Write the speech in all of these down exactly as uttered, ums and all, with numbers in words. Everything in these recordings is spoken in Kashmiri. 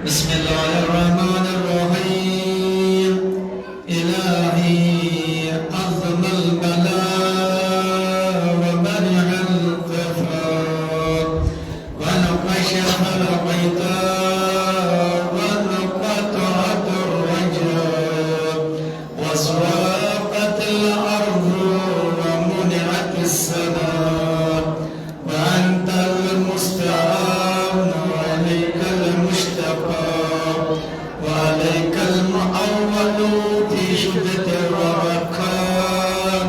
بسم الله الرحمن الرحيم. إلهي عظم البلاء وبرح القفاء وانكشف الغطاء وانقطعت الرجاء وضاقت الأرض ومنعت السماء وأنت المستعان وعليك المشتكى وعليك المعول في شدة الرخاء.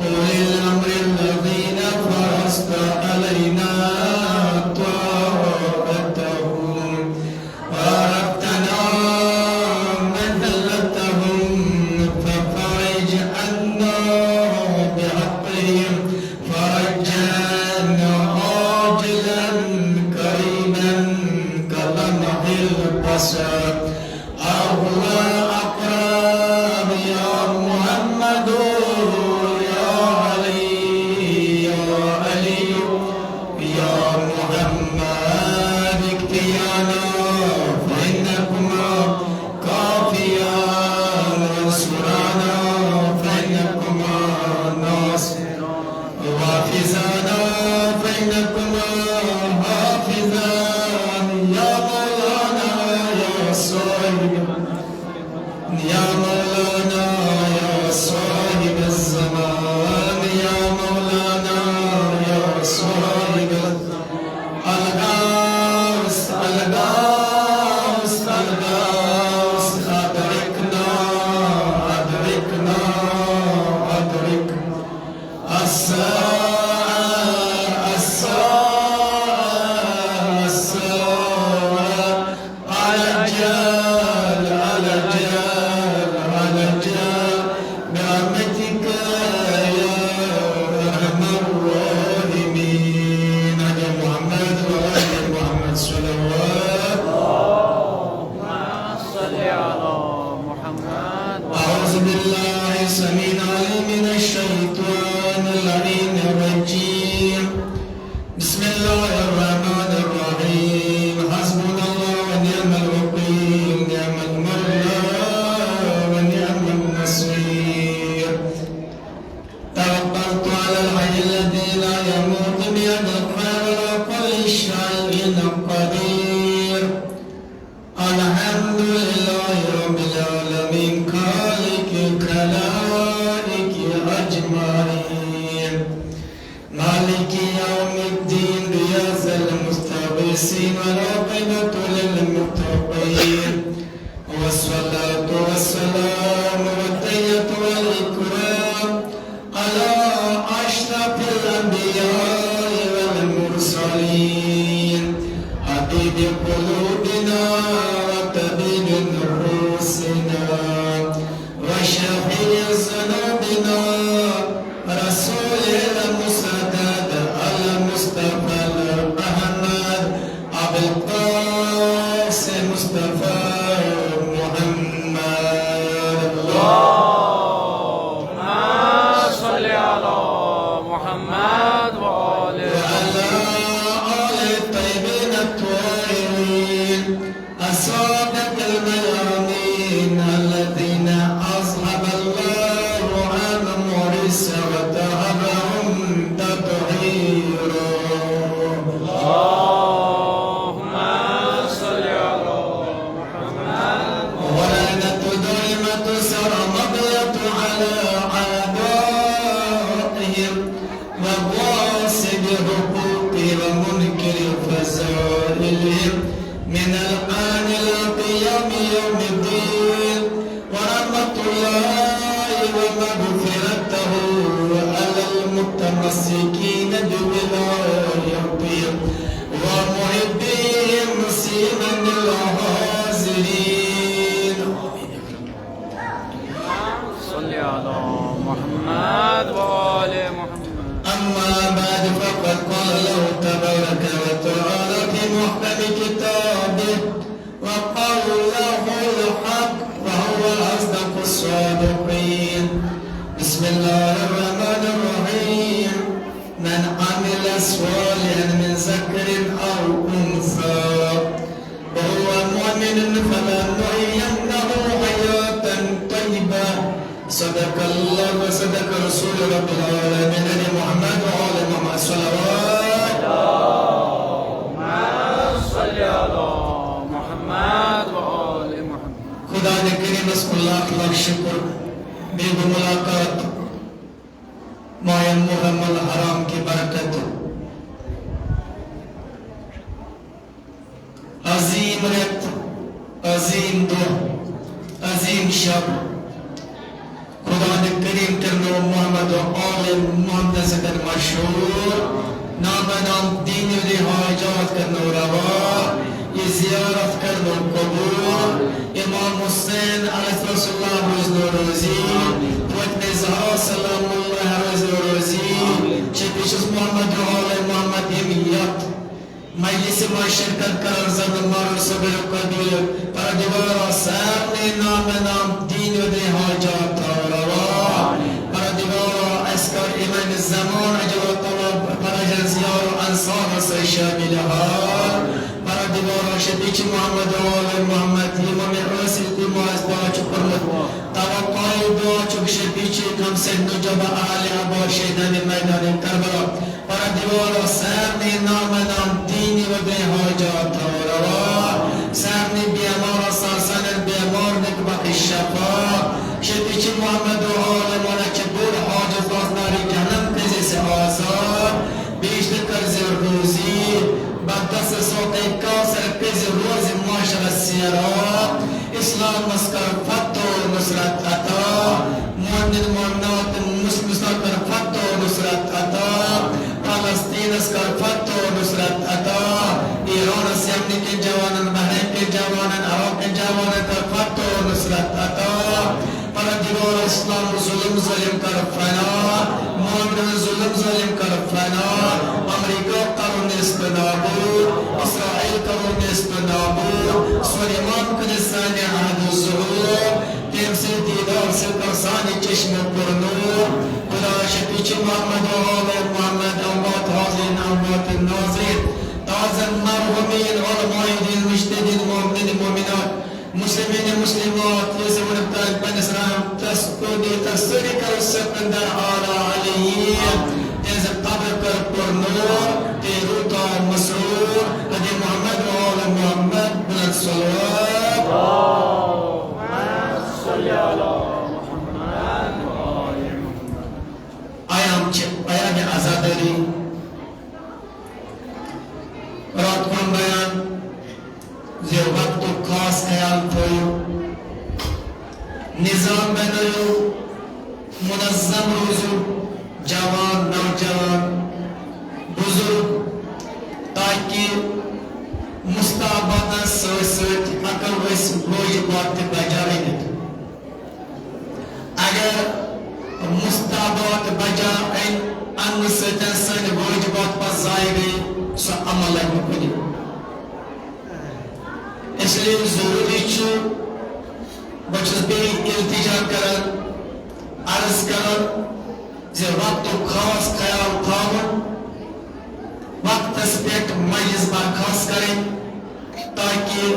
أولي الأمر الذين فرضت علينا طاعتهم وأردتنا مذلتهم ففرج عنا بحقهم فرجا عاجلا قريبا كلمح البصر أو هو أقرب يا محمد يا علي يا علي يا محمد اكفيانا فإنكما كافيان وانصرانا فإنكما ناصران وحافظانا فإنكما حافظان يا مولانا يا صاحب يا مولانا يا صاحب الزمان يا مولانا يا صاحب الزمان الغوث الغوث الغوث أدركنا أدركنا أدركنا الساعة الساعة الساعة على جال على جال على جال برحمتك يا أرحم الراحمين. على محمد وآل محمد صلوات. اللهم صل على محمد. أعوذ بالله السميع العليم من الشيطان اللعين الرجيم. بسم الله الرحمن الرحيم. حسبنا الله ونعم الوكيل، نعم المولى ونعم النصير. توكلت على الحي الذي لا يموت بيده الخير وهو على كل شيء قدير. الحمد لله رب العالمين، خالق الخلائق أجمعين. مالك يوم الدين، غياث المستغيثين، والعاقبة للمتقين، والصلاة والسلام والتحية والإكرام على أشرف الأنبياء والمرسلين، حبيب قلوبنا وطبيب نفوسنا، وشفيع ذنوبنا رسول المسدد المصطفى الأحمد أبي القاسم مصطفى محمد. اللهم صل على محمد وآل وعلى آل الطيبين الطاهرين. الصادق الميامين الذين أذهب الله عنهم الرجس وطهرهم تطهيرا. اللهم صل على محمد. ولعنة دائمة سرمدية على أعدائهم وغاصب حقوق ومنكر فضائلهم من الآن إلى قيام يوم الدين، ورحمة الله ومغفرته على المتمسكين بولايتهم ومحبيهم سيما الحاضرين. صل على محمد وآل محمد. أما بعد، فقد قال الله تبارك وتعالى في محكم كتابه، وقوله الحق، وهو أصدق الصادقين. بسم الله الرحمن الرحيم. من عمل صالحا من ذكر أو أنثى وهو مؤمن صدق الله وصدق رسول رب العالمين محمد وآل محمد صلوات. اللهم صل على محمد وآل محمد. خدا دے کریمس کن لاکھ لاکھ شکر، بے ملاقات ماہ محرم الحرام کی برکت. عظیم رت، عظیم دۄہ، عظیم شب. خدا دے کریم کرنو محمد و آل محمد سۭتۍ مشہور. نامہ نام دین دے حاجات کرنو روا. یہ زیارت کرنو قبول. امام حسین علیہ السلام روزنو روزی. فاطمہ زہرا سلام اللہ روزنو روزی. شفیع محمد و آل محمد ہم یت مجلس ما شرکت کرن زن مارن صبر قدیر. پردگارا سارنی نام نام دین و دے حاجات روا. پردگارا اسکر امام زمان اجر طلب پرجن زیار و انصار سے شامل حال. پردگارا شفیع محمد و آل محمد امام رسول ما از دعا چو پرمت توقع دعا چو شفیع کم سے نجب اہل عباس شہیدان میدان کربلا. پردگارا سارنی نام نام دینی و دے حاجات روا. سارنی بیمارا ساسن بیمار نک بخش شفا. شفیع محمد و آل مانا چه بور حاجت باز ناری جهنم کزی سے آزاد. بیشتر کرز روزی بدس سوق کاسر کز روز معاشر سیرا. اسلام اسکر فتح و نصرت عطا. مؤمن مؤمنات مسلم اسکر فتح و نصرت عطا. فلسطین اسکر فتح و نصرت عطا. ایران اس یمن کے جوانن، بحرین کے جوانن، عراق کے جوانن کر فتح و نصرت عطا. پردگار اسلام ظلم ظالم کر فنا، مؤمنان ظلم ظالم کر فنا، امریکہ کرو نیست نابود، اسرائیل کرو نیست نابود، سلیمان کن سانی عهد و ظهور، تیم سے دیدار سے ترسانی چشم پر نور، خدا شفیع محمد و آل محمد اموات حاضرین اموات ناظرین، تازہ مرحومین علماء دین مجتهدین مؤمنین مؤمنات، مسلمین مسلمات، یہ زمانہ تان پنس رحم تس کو دے تس سری کر سکندر اعلی علی. تیز قبر کر پر نور، تے روتا مسرور، ادے محمد و آل محمد بلند صلوات. اللهم صل على محمد وآل محمد. آیام چه پیام عزاداری رات کن بیان زِ وقتُک خاص خیال تھٲیِو، نظام بنٲیِو، منظم روٗزِو، جوان، نوجوان، بُزرگ، تاکہِ مستحباتن سۭتۍ سۭتۍ ہٮ۪کو أسۍ وٲجبات تہِ بجا أنِتھ۔ اگر مستحبات بجا أنۍ، انہٕ سۭتۍ سٲنۍ وٲجبات پتہٕ ضایع گٔے، سُہ عمل لگہِ نہٕ کُنہِ۔ اس لیے ضروری چھُ، بہٕ چھُس بیٚیہِ التجا کران، عرض کران زِ وقتُک خاص خیال تھاوُن، وقتس پٮ۪ٹھ مجلس برخاست کرٕنۍ، تاکہِ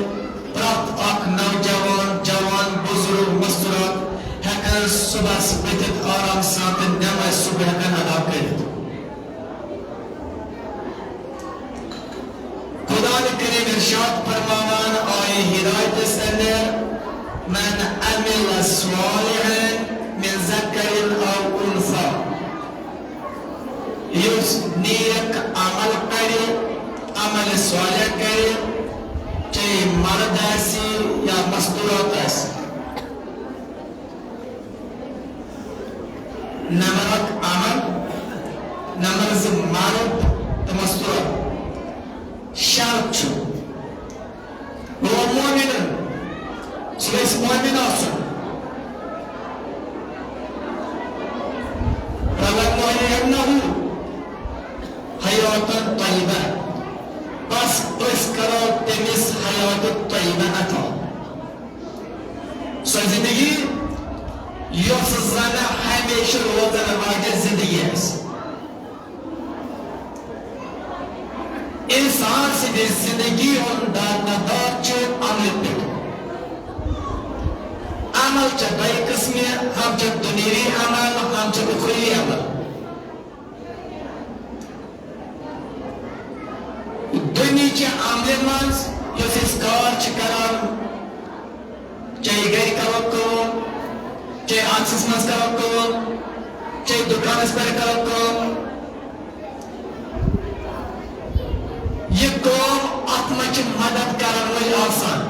پرٛٮ۪تھ اکھ نوجوان، جوان، بُزرگ، مستورات ہٮ۪کن صبحس ؤتھِتھ آرام سان تہٕ نماز صبح ہٮ۪کن ادا کٔرِتھ۔ قرآن کریم ارشاد فرماوان آیہِ ہدایتس اندر، "من عمل صالحا من ذکر او انثی"، یُس نیک عمل کرِ، عمل صالح کرِ، چاہے مرد آسہِ یا مستورات آسہِ۔ نمبر اکھ عمل، نمبر زٕ مرد تہٕ مستورات۔ شرط چھُ، گوٚو مومنن، سُہ گژھِ مومن آسُن۔ فلنحیینہ حیاتاً طیبہ، بس أسۍ کرو تٔمِس حیات طیبہ عطا۔ سۄ زندگی یۄس زن ہمیشہٕ روزن واجیٚنۍ زندگی آسہِ۔ انسان سٕنٛدِ زندگی ہُنٛد دارمدار چھُ عملہِ پٮ۪ٹھ۔ عمل چھِ دۄیہِ قٕسمہِ، ہم چھِ دُنیاوی عمل، ہم چھِ اُخروی عمل۔ دُنیہٕچہِ عملہِ منٛز یۄس أسۍ کار چھِ کران، چاہے گرِ کرو کٲم، چاہے آفسس منٛز کرو کٲم، چاہے دُکانس پٮ۪ٹھ کرو کٲم، یہِ کٲم اتھ منٛز چھِ مدد کرن وٲلۍ آسان۔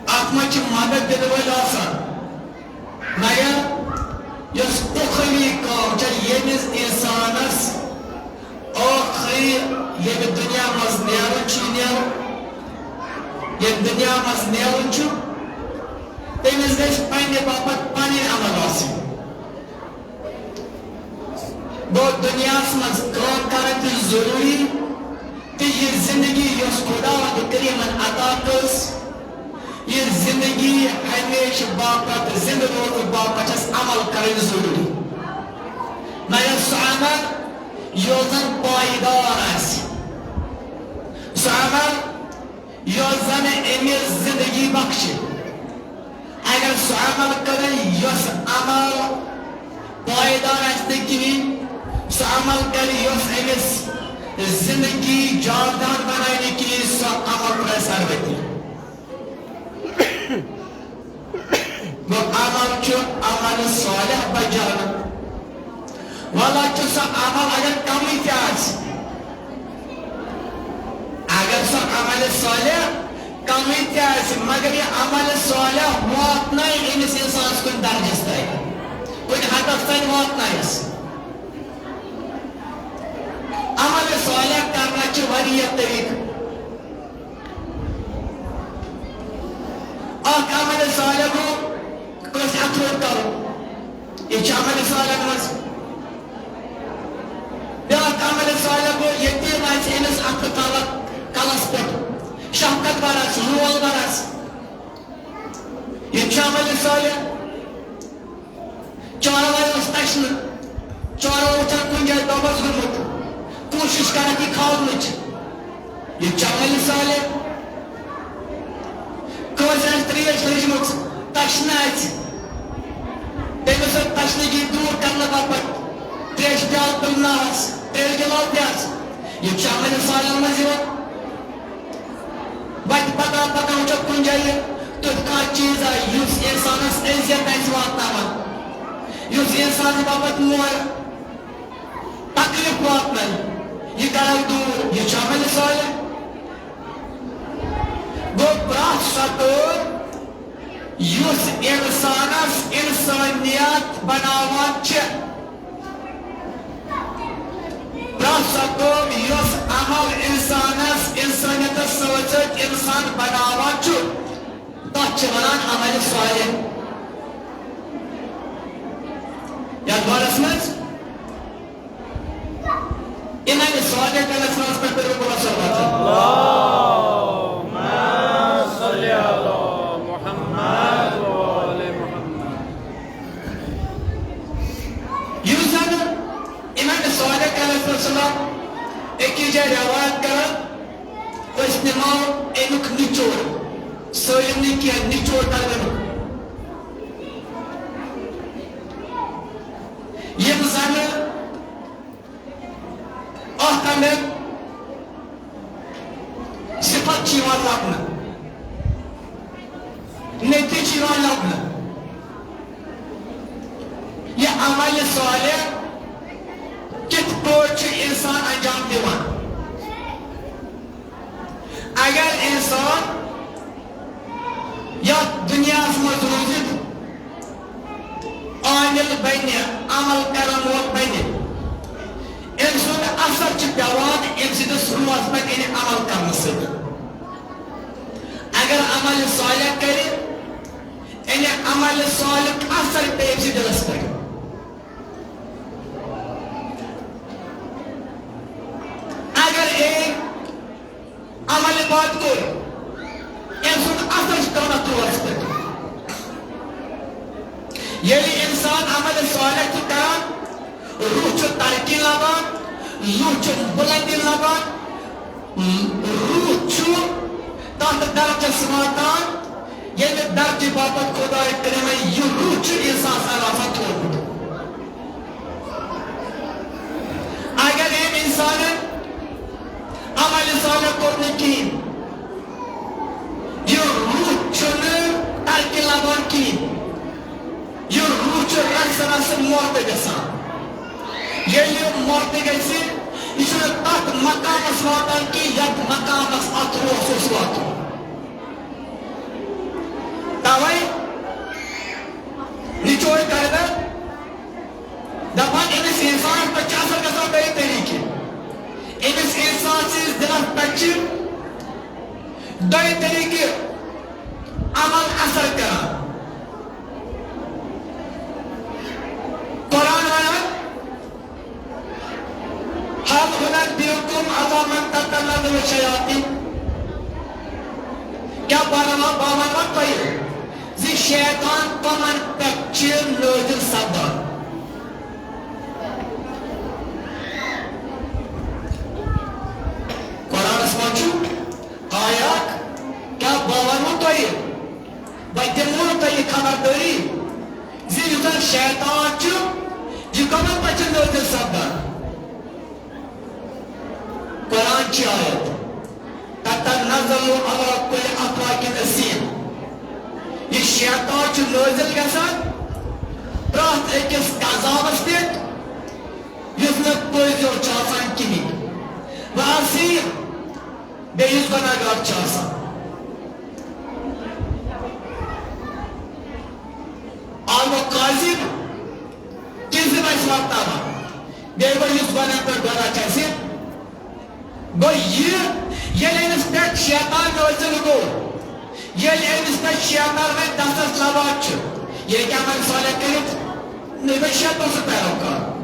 اتھ منٛز چھِ مدد دِنہٕ وٲلۍ آسان۔ مگر یۄس اُخروی کٲم چھےٚ، ییٚمِس انسانس ٲخری، ییٚمہِ دُنیا منٛز نیرُن چھُ نیرُن، ییٚمہِ دُنیا منٛز نیرُن چھُ، تٔمِس گژھِ پننہِ باپتھ پنٕنۍ عمل آسٕنۍ۔ گوٚو، دُنیاہَس منٛز کٲم کرٕنۍ تہِ ضروٗری، تہٕ یہِ زندگی یۄس خداوند کریمن عطا کٔرٕس، یہِ زندگی ہمیشہٕ باپتھ زندٕ روزنہٕ باپتھ چھس عمل کرٕنۍ ضروٗری۔ مگر سُہ عمل یُس زن پایدار آسہِ، سُہ عمل یۄس زن أمِس زندگی بخشہِ۔ اگر سُہ عمل کرِ، یۄس عمل پایدار آسہِ نہٕ کِہیٖنۍ، سُہ عمل کرِ، یۄس أمِس زندگی جاودان بناونہٕ کِہیٖنۍ، سُہ عمل ترٛایہِ سربتی۔ گوٚو، عمل چھُ عمل صالح بجاونہٕ۔ ولا چھُ سُہ عمل اگر کمٕے تہِ آسہِ، اگر سُہ عمل صالح کمٕے تہِ آسہِ، مگر یہِ عمل صالح واتنایہِ أمِس انسانس کُنہِ درجس تام، کُنہِ حدس تام واتنایس۔ عمل صالح کرنس چھِ واریاہ طریقہٕ۔ اکھ عمل صالح گوٚو کٲنٛسہِ اَتھٕ روٚٹ کرُن۔ یہِ چھُ عمل صالح منٛز۔ بیٛاکھ عمل صالح گوٚو یتیٖم آسہِ أمِس اَتھٕ تَلہٕ، کَلَس پٮ۪ٹھ شفقت بَرَس، لول بَرَس۔ یہِ چھُ عمل صالح۔ چاروایہِ اوس تشنہٕ، چاروایہِ وٕچھان کُنہِ جایہِ دۄبَس گوٚمُت، کوٗشِش کران یہِ کھالنٕچ۔ یہِ چھُ عمل صالح۔ کٲنٛسہِ آسہِ ترٛیش لٔجمٕژ، تشنہٕ آسہِ، تٔمِس سۭتۍ تشنگی دوٗر کرنہٕ باپتھ ترٛیشہِ پیالہٕ تُلناوس، ترٛیشہِ گِلاس دِیس۔ یہِ چھُ عمل صالح منٛز یِوان۔ وتہِ پکان پکان وٕچھو کُنہِ جایہِ تیُتھ کانٛہہ چیٖزا یُس انسانس اذیت آسہِ واتناوان، یُس انسانس باپتھ مو-، تکلیف واتناوِ، یہِ کرو دوٗر، یہِ چھُ عمل صالح۔ گوٚو پرٛٮ۪تھ سۄ کٲم یُس انسانس انسانیت بناوان چھِ، پرٛٮ۪تھ سۄ کٲم یۄس عمل انسانس انسٲنیتس سۭتۍ سۭتۍ انسان بناوان چھُ، تتھ چھِ ونان عمل صالح۔ یتھ بارس منٛز امام صادق علیہ السلام پٮ۪ٹھ کٔرِو پوٗرٕ صلوات۔ اللهم صل على محمد وآل محمد۔ یُس زن امام صادق علیہ السلام أکِس جایہِ روایت کران، أسۍ نِمو امیُک نچوڑ، سٲلِم نہٕ کینٛہہ، نچوڑ کرو امیُک۔ یِم زن اتھ اندر صفت چھِ یِوان لبنہٕ، نتیجہٕ چھِ یِوان لبنہٕ۔ یہِ عمل صالح کِتھ پٲٹھۍ چھُ انسان انجام دِوان؟ اگر انسان یتھ دنیاہس منٛز روٗزِتھ عامل بنہِ، عمل کرن وول بنہِ، أمۍ سُنٛد اثر چھُ پٮ۪وان أمۍ سٕنٛدِس روحس پٮ۪ٹھ، یعنی عمل کرنہٕ سۭتۍ۔ اگر عمل صالح کرِ، یعنی عمل صالح اثر پیٚیہِ أمۍ سٕنٛدِس دِلس پٮ۪ٹھ۔ اگر أمۍ عمل بد کوٚر، أمۍ سُنٛد اثر چھُ پٮ۪وان اَتھ روحس پٮ۪ٹھ۔ ییٚلہِ اِنسان عمل صالح چھُ کران، روح چھُ ترقی لبان، روح چھُ بلندی لبان، روح چھُ تَتھ درجس واتان، ییٚلہِ درجہِ باپتھ خۄداے کریمن یہِ روح چھُ انسانس علاوٕ تھوٚومُت۔ اگر أمۍ انسانن عمل صالح کوٚر نہٕ کِہیٖنۍ، یہِ روح چھُنہٕ ترقی لبان کِہیٖنۍ۔ یہِ روح چھُ رسہٕ رسہٕ مۄردٕ گژھان۔ ییٚلہِ یہِ مۄردٕ گژھِ، یہِ چھُنہٕ تتھ مقامس واتان کینٛہہ، یتھ مقامس اتھ روحس اوس واتُن۔ توے نچوڑ کربت دپان، أمِس انسانس پٮ۪ٹھ چھِ اثر گژھان دۄیہِ طریٖقہٕ۔ أمِس انسان سٕنٛدِس دِلس پٮ۪ٹھ چھِ دۄیہِ طریٖقہٕ عمل اثر کران۔ قرآن ونان، هل أنبئكم على من تتنزل الشياطين؟ کیٛاہ بہٕ ونوا، بہٕ ونوا تۄہہِ زِ شیطان کمن پٮ۪ٹھ چھِ نٲزِل سپدان؟ قرآنس منٛز چھُ آیات، کیٛاہ بہٕ ونوا تۄہہِ، بہٕ دِمو نہٕ تۄہہِ یہِ خبردٲری زِ یُس زن شیطان چھُ، یہِ کمن پٮ۪ٹھ چھُ نٲزِل سپدان؟ قرآن چہِ آیت، تتنزل على كل افاك اثيم۔ یہِ شیطان چھُ نٲزِل گژھان پرٛٮ۪تھ أکِس قذابس پٮ۪ٹھ، یُس نہٕ پٔزۍ یوت چھُ آسان کِہیٖنۍ۔ وأثيم، بیٚیہِ یُس گۄناہگار چھُ آسان۔ آز گوٚو کاذب، کذب آسہِ ورتاوان۔ بیٚیہِ گوٚو یُس گۄناہ پٮ۪ٹھ گۄناہ چھُ اَسہِ، گوٚو یہِ، ییٚلہِ أمِس پٮ۪ٹھ شیطان نٲزِل گوٚو، ییٚلہِ أمِس پٮ۪ٹھ شیطان وۄنۍ دستس لگان چھُ، یہِ ہیٚکہِ عمل صالح کٔرِتھ؟ نہ، یہِ گوٚو شیطان سُنٛد پیروکار۔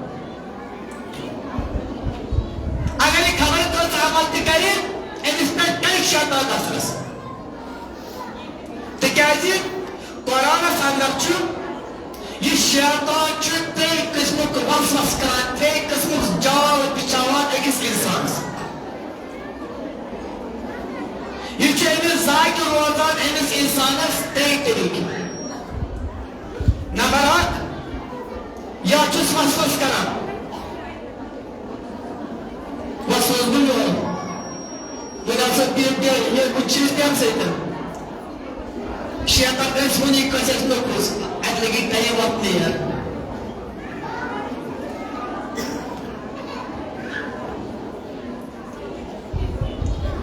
اگر یہِ خبر کٔژ عمل تہِ کرِ، أمِس پٮ۪ٹھ کرِ شیطان اثرس۔ تِکیازِ قرآنس اندر چھُ، یہِ شیطان چھُ ترٛیٚیہِ قٕسمُک وسوس کران، ترٛیٚیہِ قٕسمُک جال بچھاوان أکِس انسانس۔ یہِ چھُ أمِس ذاکر روزان، أمِس انسانس ترٛیٚیہِ طریٖقہٕ۔ نمبر اکھ، یا چھُس وسوس کران، وسوس بہٕ یورٕ۔ وۄنۍ ہسا پیٚیہِ تہِ، ییٚلہِ بہٕ چیٖز تَمہِ سۭتۍ۔ شیطان گژھِ وُنی کٲنٛسہِ اَسہِ نوٚکُس، اَتہِ لَگہِ ٹایم وۄتھنٕے یَتھ۔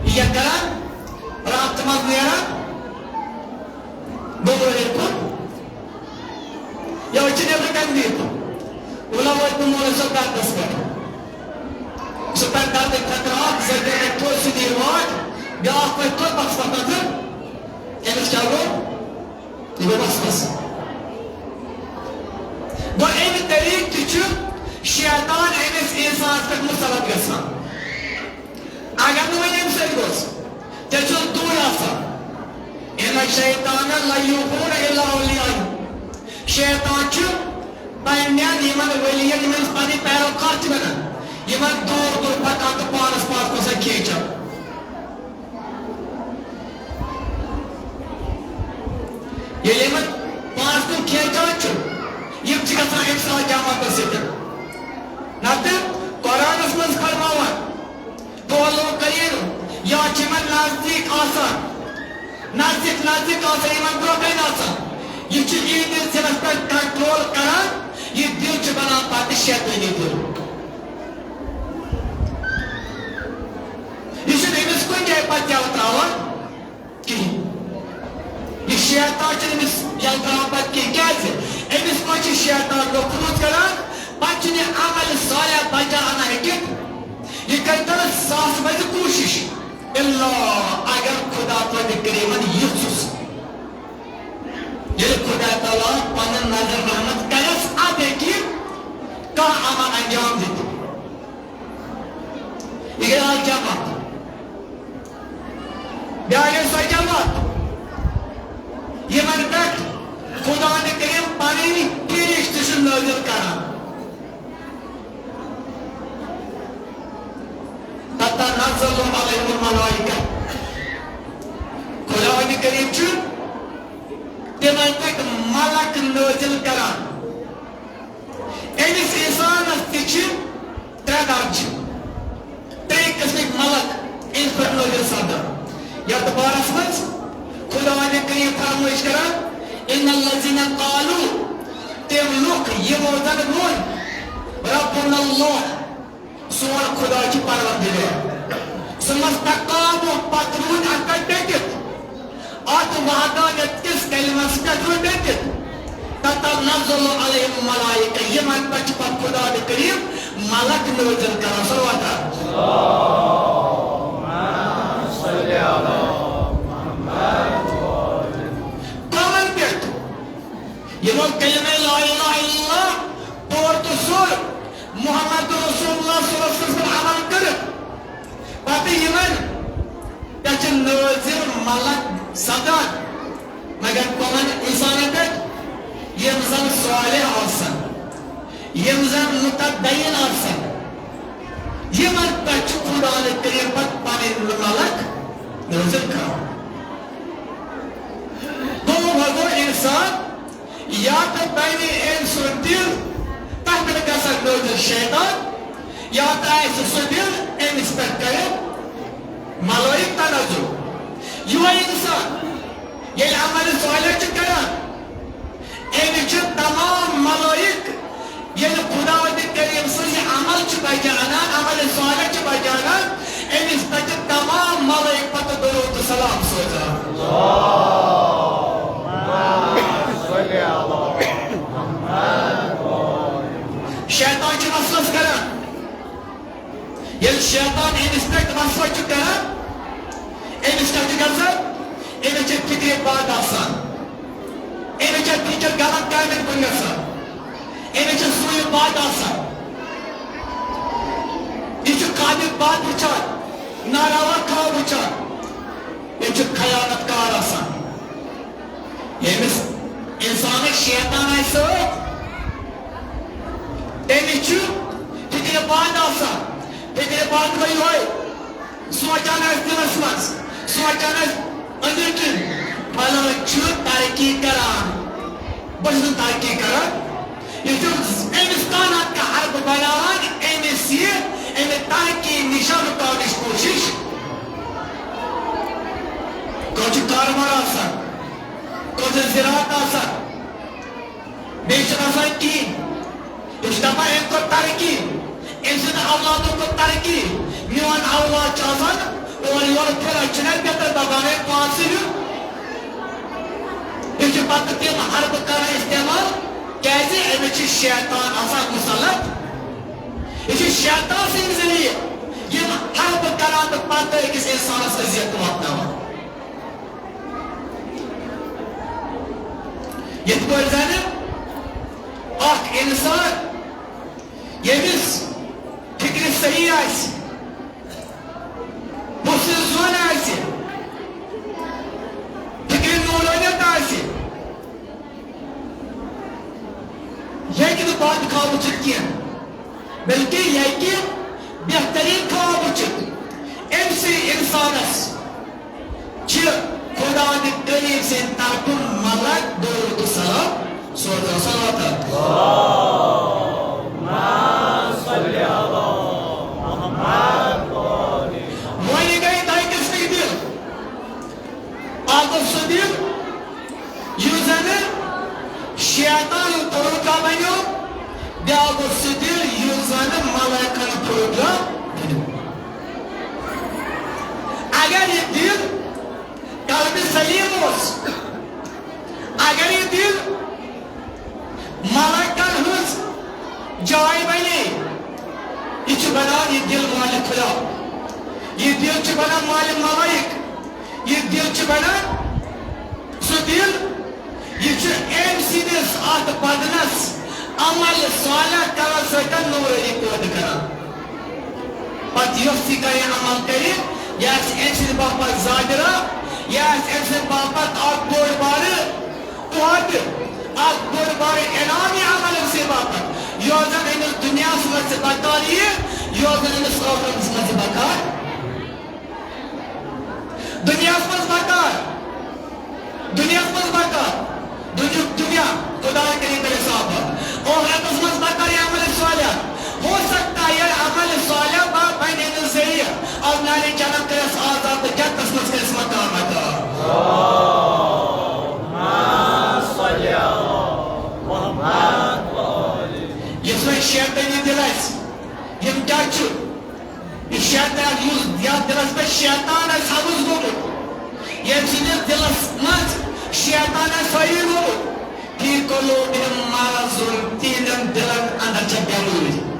یہِ کیٛاہ کران؟ راتھ منٛز نیران بُمرَس کُن۔ یا أسۍ چھِ نیٚبرٕ کَنہِ بِہِتھ۔ وَلہٕ وٲتۍ بہٕ مولوی صٲب دردَس پٮ۪ٹھ۔ سُہ پَرِ دردٕکۍ خٲطرٕ اَکھ، زٕ گٲنٛٹہٕ تھوٚد سُہ دِیہِ واٹ، بیٛاکھ وٲتۍ تھوٚد بَس وَتھ نَظر۔ أمِس کیٛاہ گوٚو؟ یہِ گوٚو وسوسہٕ۔ گوٚو اَمہِ طریٖقہٕ تہِ چھُ شیطان أمِس اِنسانَس پٮ۪ٹھ مُسلط گژھان۔ اگر نہٕ وۄنۍ اَمہِ سۭتۍ گوٚژھ، تیٚلہِ چھُس دوٗرِ آسان۔ ان الشیطان لیوحون الی اولیائہ۔ شیطان چھُ پننٮ۪ن یِمن ؤلین، یِم أمِس پنٕنۍ پیروکار چھِ بنان، یِمن دوٗر دوٗر پکان تہٕ پانس پانس کُن سۄ کھینچان۔ ییٚلہِ یِمن پانس کُن کھینچان چھُ، یِم چھِ گژھان أمۍ سٕنٛدِ جماعتس سۭتۍ۔ نتہٕ قرآنس منٛز فرماوان، دولو قریب، یا چھِ یِمن نزدیٖک آسان، نزدیٖک نزدیٖک آسان، یِمن برٛونٛہہ کَنہِ آسان۔ یہِ چھُ یِہنٛدِس دِلس پٮ۪ٹھ کنٹرول کران، یہِ دِل چھُ بنان پتہٕ شیطٲنی دِل۔ یہِ چھُنہٕ أمِس کُنہِ جایہِ پتہٕ یَلہٕ ترٛاوان کِہیٖنۍ۔ یہِ شیطان چھُنہٕ أمِس یَلہٕ ترٛاوان پتہٕ کِہیٖنۍ۔ کیٛازِ؟ أمِس منٛز چھُ شیطان نفوٗذ کران، پتہٕ چھُنہٕ یہِ عمل صالح بچان اَنان ہیٚکِتھ۔ یہِ کٔرۍتو نہٕ ساس بجہِ کوٗشِش، الا اگر خدا پاک کریمن یژھُس۔ ییٚلہِ خدا تعالیٰ پنُن نظر رحمت کرٮ۪س، اَدٕ ہیٚکہِ یہِ کانٛہہ عمل انجام دِتھ۔ یہِ گٔے اکھ جماعت۔ بیٛاکھ گٔے سۄ جماعت، یِمن پٮ۪ٹھ خدا نہِ کریم پنٕنۍ فرشتہٕ چھِ نٲزِل کران۔ تتنزل علیہم الملائکہ۔ خدا نہِ کریم چھُ یتھ بارس منٛز خداوند کریم فرمٲیش کران، "ان الذین قالوا"، تِم لُکھ یِمو زن ووٚن، "ربنا اللہ"، سون خدا چھُ پروردگار۔ ثم استقاموا، پتہٕ روٗدۍ اتھ پٮ۪ٹھ ڈٔٹِتھ، اتھ وحدانیت کِس کلمس پٮ۪ٹھ روٗدۍ ڈٔٹِتھ۔ تتنزل علیہم الملائکہ، یِمن پٮ۪ٹھ چھُ پتہٕ خداوند کریم ملک نٲزِل کران۔ صلوات۔ کمن پٮ۪ٹھ؟ یِمو کلمہ لا الہ الا اللہ پوٚر تہٕ سوٚر، محمد رسول اللہ صلی اللہ علیہ وسلم عمل کٔرِتھ۔ پتہٕ یِمن پٮ۪ٹھ چھِ نٲزِل ملک سپدان، مگر کمن انسانن پٮ۪ٹھ؟ یِم زن صالح آسن، یِم زن متدین آسن، یِمن پٮ۪ٹھ چھُ خداوند کریم پتہٕ پنٕنۍ ملک نٲزِل کران۔ گوٚو، وۄنۍ گوٚو انسان یا تہٕ بنہِ أمۍ سُنٛد دِل، تَتھ پٮ۪ٹھ گژھن نٲزِل شیطان، یا تہٕ آسہِ سُہ دِل، أمِس پٮ۪ٹھ کرِ ملٲیِک تنزل۔ یِہوٚے اِنسان ییٚلہِ عمل صالح چھُ کران، أمِس چھِ تمام ملٲیِک، ییٚلہِ خداوند کریم سٕنٛز یہِ عمل چھُ بجانان، عمل صالح چھُ بجانان، أمِس پٮ۪ٹھ چھِ تمام ملٲیِک پتہٕ درود تہٕ سلام سوزان۔ شیطان چھُ وسوسہٕ کران۔ ییٚلہِ شیطان أمِس پٮ۪ٹھ وسوسہٕ چھُ کران، أمِس کیٛاہ چھُ گژھان؟ أمِس چھِ فِکرِ بد آسان، أمِس چھِ فِکر غلط کامٮ۪ن کُن گژھان، أمِس چھِ سُے بد آسان، یہِ چھُ خوابہِ بد وٕچھان، ناراوا خواب وٕچھان، یہِ چھُ خیانت کار آسان۔ ییٚمِس اِنسانَس شیطان آسہِ سۭتۍ، تٔمِس چھُ فِکرِ بد آسان۔ فِکرِ بد گوٚو یِہوٚے، سونٛچان آسہِ دِلَس منٛز، سونٛچان آسہِ أنٛدرٕ کِنۍ، فلٲنۍ چھُ ترقی کران، بہٕ چھُس نہٕ ترقی کران۔ یہِ چھُ أمِس کانٛہہ نتہٕ کانٛہہ حربہٕ بناوان، أمِس یہِ، أمِس ترقی نِش رُکاونٕچ کوٗشِش۔ کٲنٛسہِ چھُ کارٕبار آسان، کٲنٛسہِ چھُ زِراعت آسان، بیٚیہِ چھُنہٕ آسان کِہیٖنۍ۔ یہِ چھُ دَپان، أمۍ کٔر ترقی، أمۍ سٕنٛدِ اولادو کٔر ترقی، میون اولاد چھُ آسان اورٕ یورٕ پھِران، چھُنہ بیتر دَپان، ہے، پانسٕے ہیوٚت۔ یہِ چھُ پتہٕ تِم حربہٕ کران استعمال، کیازِ أمِس چھُ شیطان آسان مُسلط۔ یہِ چھُ شیطان سٕنٛدِ ذٔریعہٕ یِم حربہٕ کران تہٕ پتہٕ أکِس اِنسانَس اذیت واتناوان۔ یِتھ پٲٹھۍ زَنہٕ اکھ اِنسان، ییٚمِس فِکرِ صحیح آسہِ، حُسنِ ظن آسہِ، فِکرِ نوٗرٲنیت آسہِ، یہِ ہیٚکہِ نہٕ بد خواب وٕچھِتھ کینٛہہ، بلکہِ یہِ ہیٚکہِ بہتریٖن خواب وٕچھِتھ۔ أمۍ سٕے اِنسانَس چھِ خداوند کریم سٕنٛدِ طرفہٕ ملک درود و سلام سوزان۔ صلوات۔ وۄنۍ گٔے دۄیہِ قٕسمٕکۍ دِل۔ اکھ گوٚو سُہ دِل یُس زن شیطان پروگرام بنیو، بیاکھ گوٚو سُہ دِل یُس زن ملائکن پروگرام بنیو۔ اگر یہِ دِل قلبِ سلیم اوس، اگر یہِ دِل ملائکن ہٕنٛز جاے بنے، یہِ چھُ بنان یہِ دِل مالِ خدا، یہِ دِل چھُ بنان مالِ ملائک، یہِ دِل چھُ بنان سُہ دِل، یہِ چھُ أمۍ سٕنٛدِس اَتھ بدنس عمل صالح کرنہٕ سۭتۍ نوٗرٲنی پٲدٕ کران۔ پتہٕ یۄس تہِ کانٛہہ عمل کرِ، یہِ آسہِ أمۍ سٕنٛدِ باپتھ زاجرہ، یہِ آسہِ أمۍ سٕنٛدِ باپتھ اکھ بوٚڑ بارٕ تحفہٕ، اکھ بوٚڑ بارٕ انعام یہِ عمل أمۍ سٕنٛدِ باپتھ، یۄس زن أمِس دُنیاہس منٛز تہِ بکار یِیہِ، یۄس زن أمِس ٲخرتس منٛز تہِ بکار۔ دُنیاہس منٛز بکار، دُنیاہس منٛز بکار، دُنیُک دُنیا خداے کرِ تیٚلہِ صاف۔ ٲخرتس منٛز بکار یہِ عمل صالح۔ ہو سکتا ہے یہِ عمل صالح با بنہِ أمِس ذٔریعہٕ از نارِ جنت کٔرِس آزاد تہٕ جنتس منٛز کٔرِس مکان۔ یُس وۄنۍ شیطٲنی دِل آسہِ، یِم کیٛاہ چھِ؟ یہِ شیطان، یُس یَتھ دِلَس پٮ۪ٹھ شیطان آسہِ حاوِس گوٚمُت، ییٚمہِ سٕنٛدِس دِلَس منٛز شیطان آسہِ حٲوی گوٚمُت، فی قلوبہم مرض، تِہنٛدٮ۪ن دِلَن اندر چھےٚ بٮ۪مٲرۍ۔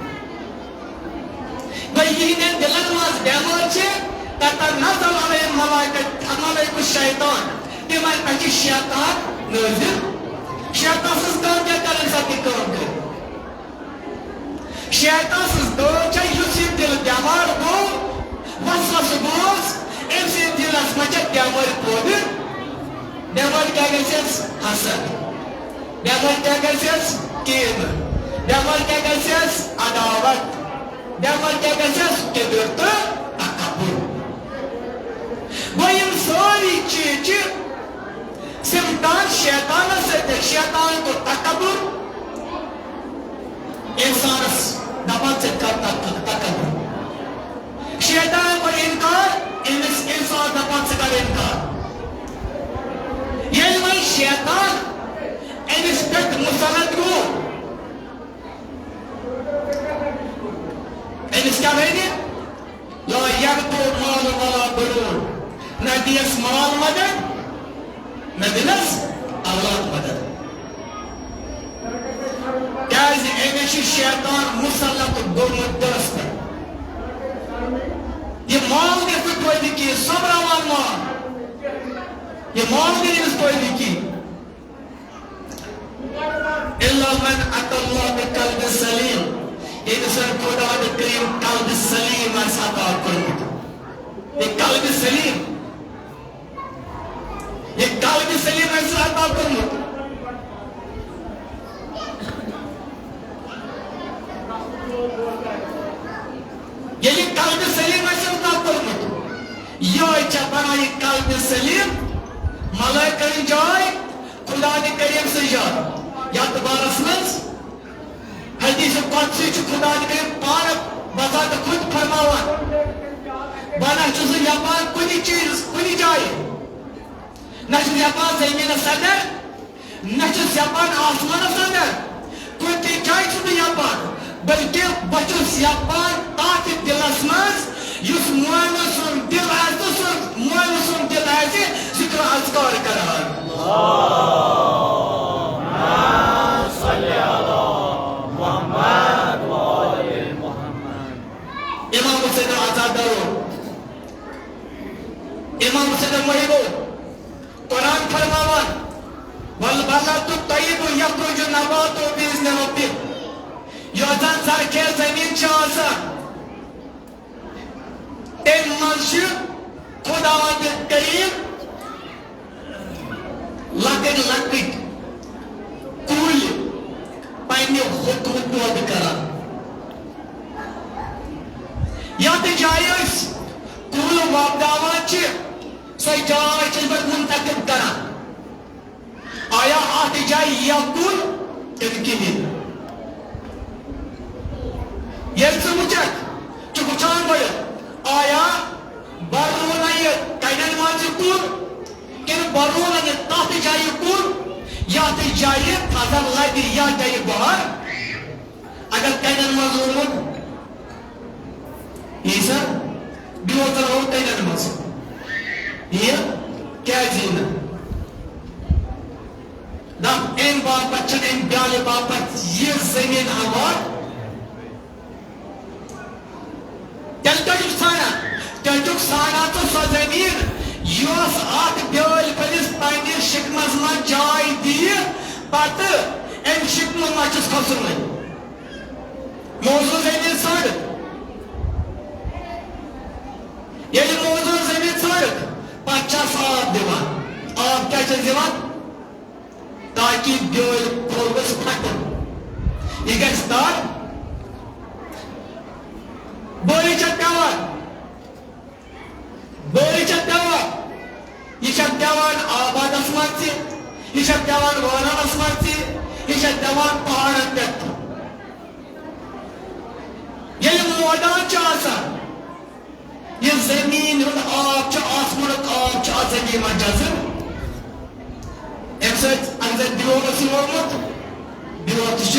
گوٚو یِہنٛدٮ۪ن دِلن منٛز بٮ۪مٲرۍ چھِ، تتنزل علیہم ملائکہ، ملائکہ الشیطان، تِمن پٮ۪ٹھ چھِ شیطان نٲزِل۔ شیطان سٕنٛز کٲم کیٛاہ کران، سۄ تہِ کٲم کٔر۔ شیطان سٕنٛز کٲم چھےٚ، یُس یہِ دِل بٮ۪مار گوٚو، وسوسہٕ گوٚوس، أمۍ سٕنٛدِ دِلس منٛز چھےٚ بٮ۪مٲرۍ پٲدٕ۔ بٮ۪مٲرۍ کیٛاہ گژھٮ۪س؟ حسد۔ بٮ۪مٲرۍ کیٛاہ گژھٮ۪س؟ کینہٕ۔ بٮ۪مٲرۍ کیٛاہ گژھٮ۪س؟ عداوت۔ بٮ۪مٲرۍ کیٛاہ گژھٮ۪س؟ کِبِر تہٕ تکبر۔ گوٚو، یِم سٲری چیٖز چھِ سمٹان شیطانس سۭتۍ۔ شیطان کوٚر تکبر، انسانس دپان، "ژٕ کر تک-، تکبر۔" شیطان کوٚر انکار، أمِس انسان دپان، "ژٕ کر انکار۔" ییٚلہِ وۄنۍ شیطان أمِس پٮ۪ٹھ مسلط گوٚو، أمِس کیٛاہ بنہِ؟ لا ينفع مال ولا بنون۔ نہ دِیَس مال مدد، نہ دِنَس اولاد مدد۔ کیٛازِ أمِس چھُ شیطان مسلط گوٚمُت دِلَس پٮ۪ٹھ۔ یہِ مال دِتھ نہٕ فٲیدٕ کینٛہہ، سۄمبراوان مال۔ یہِ مال دِتھ أمِس فٲیدٕ کینٛہہ۔ الا من اتى الله بقلب سلیم، ییٚمِس زن خداوند کریم قلب سلیم آسہِ عطا کوٚرمُت۔ یہِ قلب سلیم، یہِ قلب سلیم آسہِ عطا کوٚرمُت۔ ییٚلہِ قلب سلیم آسہِ عطا کوٚرمُت، یِہوٚے چھےٚ بنان یہِ قلب سلیم، ملائکن جاے، خداوند کریم سٕنٛز یاد۔ یتھ بارس منٛز حدیث قدسی چھُ خداوند کریم پانہٕ بذات خود فرماوان، "بہٕ نہ چھُس نہٕ یپان کُنہِ چیٖز، کُنہِ جایہِ، نہ چھُس یپان زٔمیٖنس اندر، نہ چھُس یپان آسمانس اندر، کُنہِ تہِ جایہِ چھُس نہٕ یپان، بلکہِ بہٕ چھُس یپان تتھ دِلس منٛز، یُس مؤمن سُنٛد دِل آسہِ، تہٕ سُہ مؤمن سُنٛد دِل آسہِ ذکر و اذکار کران۔" امام حسین عزادارو، امام حسین محبو، قرآن فرماوان، "والبلد الطیب یخرج نباتہ باذن ربہ"، یۄس زن زرخیز زمین چھِ آسان، تمہِ منٛز چھِ خداوند کریم لۄکٕٹۍ لۄکٕٹۍ کُلۍ پننہِ حُکمہٕ پٲدٕ کران۔ یتھ جایہِ أسۍ کُل وۄپداوان چھِ، سۄ جاے چھِ أسۍ پتہٕ منتخب کران۔ آیا اتھ جایہِ یِیا کُل کِنہٕ کِہیٖنۍ؟ ییٚلہِ ژٕ وٕچھکھ، ژٕ وٕچھان گۄڈٕ، آیا بہٕ رُونہ یہِ کنٮ۪ن منٛز یہِ کُل کِنہٕ بہٕ رُونہ یہِ تتھ جایہِ کُل، یتھ جایہِ فضل لبہِ، یتھ جایہِ بہار؟ اگر کنٮ۪ن منٛز روٗدمُت، یی سا، بیول ترٛاوو کنٮ۪ن منٛز۔ یہِ کیٛازِ یی نہٕ؟ دپ، امہِ باپتھ چھنہٕ امہِ بیالہِ باپتھ یہِ زٔمیٖن ہموار۔ تیٚلہِ کتیُک ژھانڈان؟ تیٚلہِ چھُکھ ژھانڈان ژٕ سۄ زٔمیٖن، یۄس اتھ بیٲلۍ کُلِس پننِس شِکمس منٛز جاے دِیہِ، پتہٕ امہِ شِکمہٕ ما چھُس کھسُن وۄنۍ؟ موزوٗن زٔمیٖن ژھانڈ۔ ییٚلہِ موزوٗن زٔمیٖن ژھانڈ، پتہٕ چھَس آب دِوان۔ آب کیٛاہ چھَس دِوان؟ تاکہِ بیٲلۍ کھول گژھِ پھٹُن۔ یہِ گژھِ تَر۔ بٲرِش چھےٚ پٮ۪وان۔ بٲرِش چھےٚ پٮ۪وان۔ یہِ چھےٚ پٮ۪وان آبادس منٛز تہِ، یہِ چھےٚ پٮ۪وان وٲرانس منٛز تہِ، یہِ چھےٚ پٮ۪وان پہاڑن پٮ۪ٹھ تہِ۔ ییٚلہِ مٲدان چھُ آسان، یہِ زٔمیٖن ہُنٛد آب چھُ، آسمانُک آب چھُ اَتھ زٔمیٖن منٛز جذب کوٚرمُت، بیول تہِ چھُ۔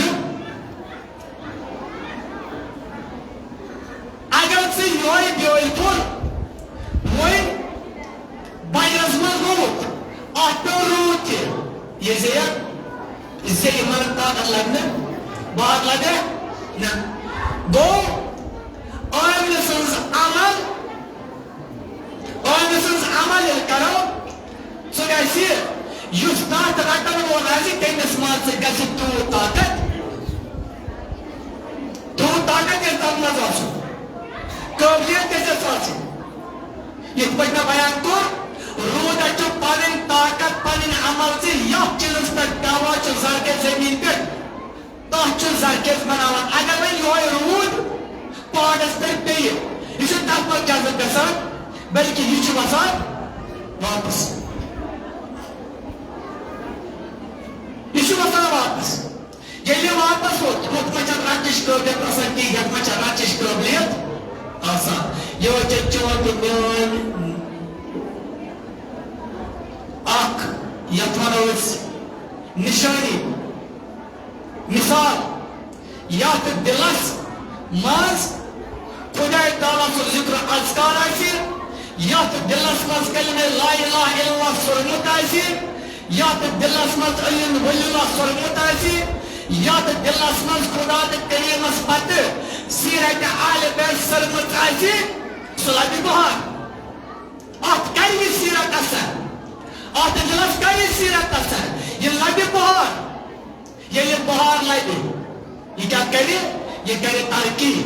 اگر ژٕ یۄہے بیٲلۍ کُل وۄنۍ بجرس منٛز لوٚگُکھ، اتھ پیوٚو روٗد تہِ، یہِ زیٚیَکھ، یہِ زیٚیہِ مگر طاقت لگہِ نہٕ، بار لگہِ نہٕ۔ گوٚو، عاملہٕ سٕنٛز عمل، عاملہٕ سٕنٛز عمل ییٚلہِ کرو، سُہ گژھِ، یُس تتھ رٹن وول آسہِ، تٔمِس منٛز تہِ گژھِ تیوٗت طاقت، تیوٗت طاقت گژھِ تتھ منٛز آسُن، قٲبلیت گژھٮ۪س آسٕنۍ۔ یِتھ پٲٹھۍ مےٚ بیان کوٚر، روٗدس چھُ پنٕنۍ طاقت، پنٕنۍ عمل زِ یتھ چیٖزس پٮ۪ٹھ پیوان چھُ زرگہِ زٔمیٖن پٮ۪ٹھ، تتھ چھُ زرخیز بناوان۔ اگر وۄنۍ یۄہے روٗد پہاڑس پٮ۪ٹھ پیٚیہِ، یہِ چھُنہٕ تتھ منٛز جذب گژھان، بلکہِ یہِ چھُ وسان واپس۔ یہِ چھُ وسان واپس۔ ییٚلہِ یہِ واپس ووت، ہُتھ منٛز چھَنہٕ رٹنٕچ قٲبلیت آسان کِہیٖنۍ، یتھ منٛز چھےٚ رٹنٕچ قٲبلیت آسان۔ یہِ وۄنۍ چھےٚ چون تہٕ میٲنۍ اکھ، یتھ ونو أسۍ نشٲنی۔ مثال، یتھ دلس منٛز خدای تعالیٰ سُنٛد ذکر و اذکار آسہِ، یتھ دلس منٛز کلمہ لا الہ الا اللہ سوٚرمُت آسہِ، یتھ دلس منٛز علی ولی اللہ سوٚرمُت آسہِ، یتھ دلس منٛز خدا تہٕ کریمس پتہٕ سیرت اہل بیت سوٚرمُت آسہِ، سُہ لبہِ بہار۔ اتھ کرِ یہِ سیرت اثر، اتھ دلس کرِ یہِ سیرت اثر، یہِ لبہِ بہار۔ ییٚلہِ بہار لبہِ، یہِ کیٛاہ کرِ؟ یہِ کرِ ترقی۔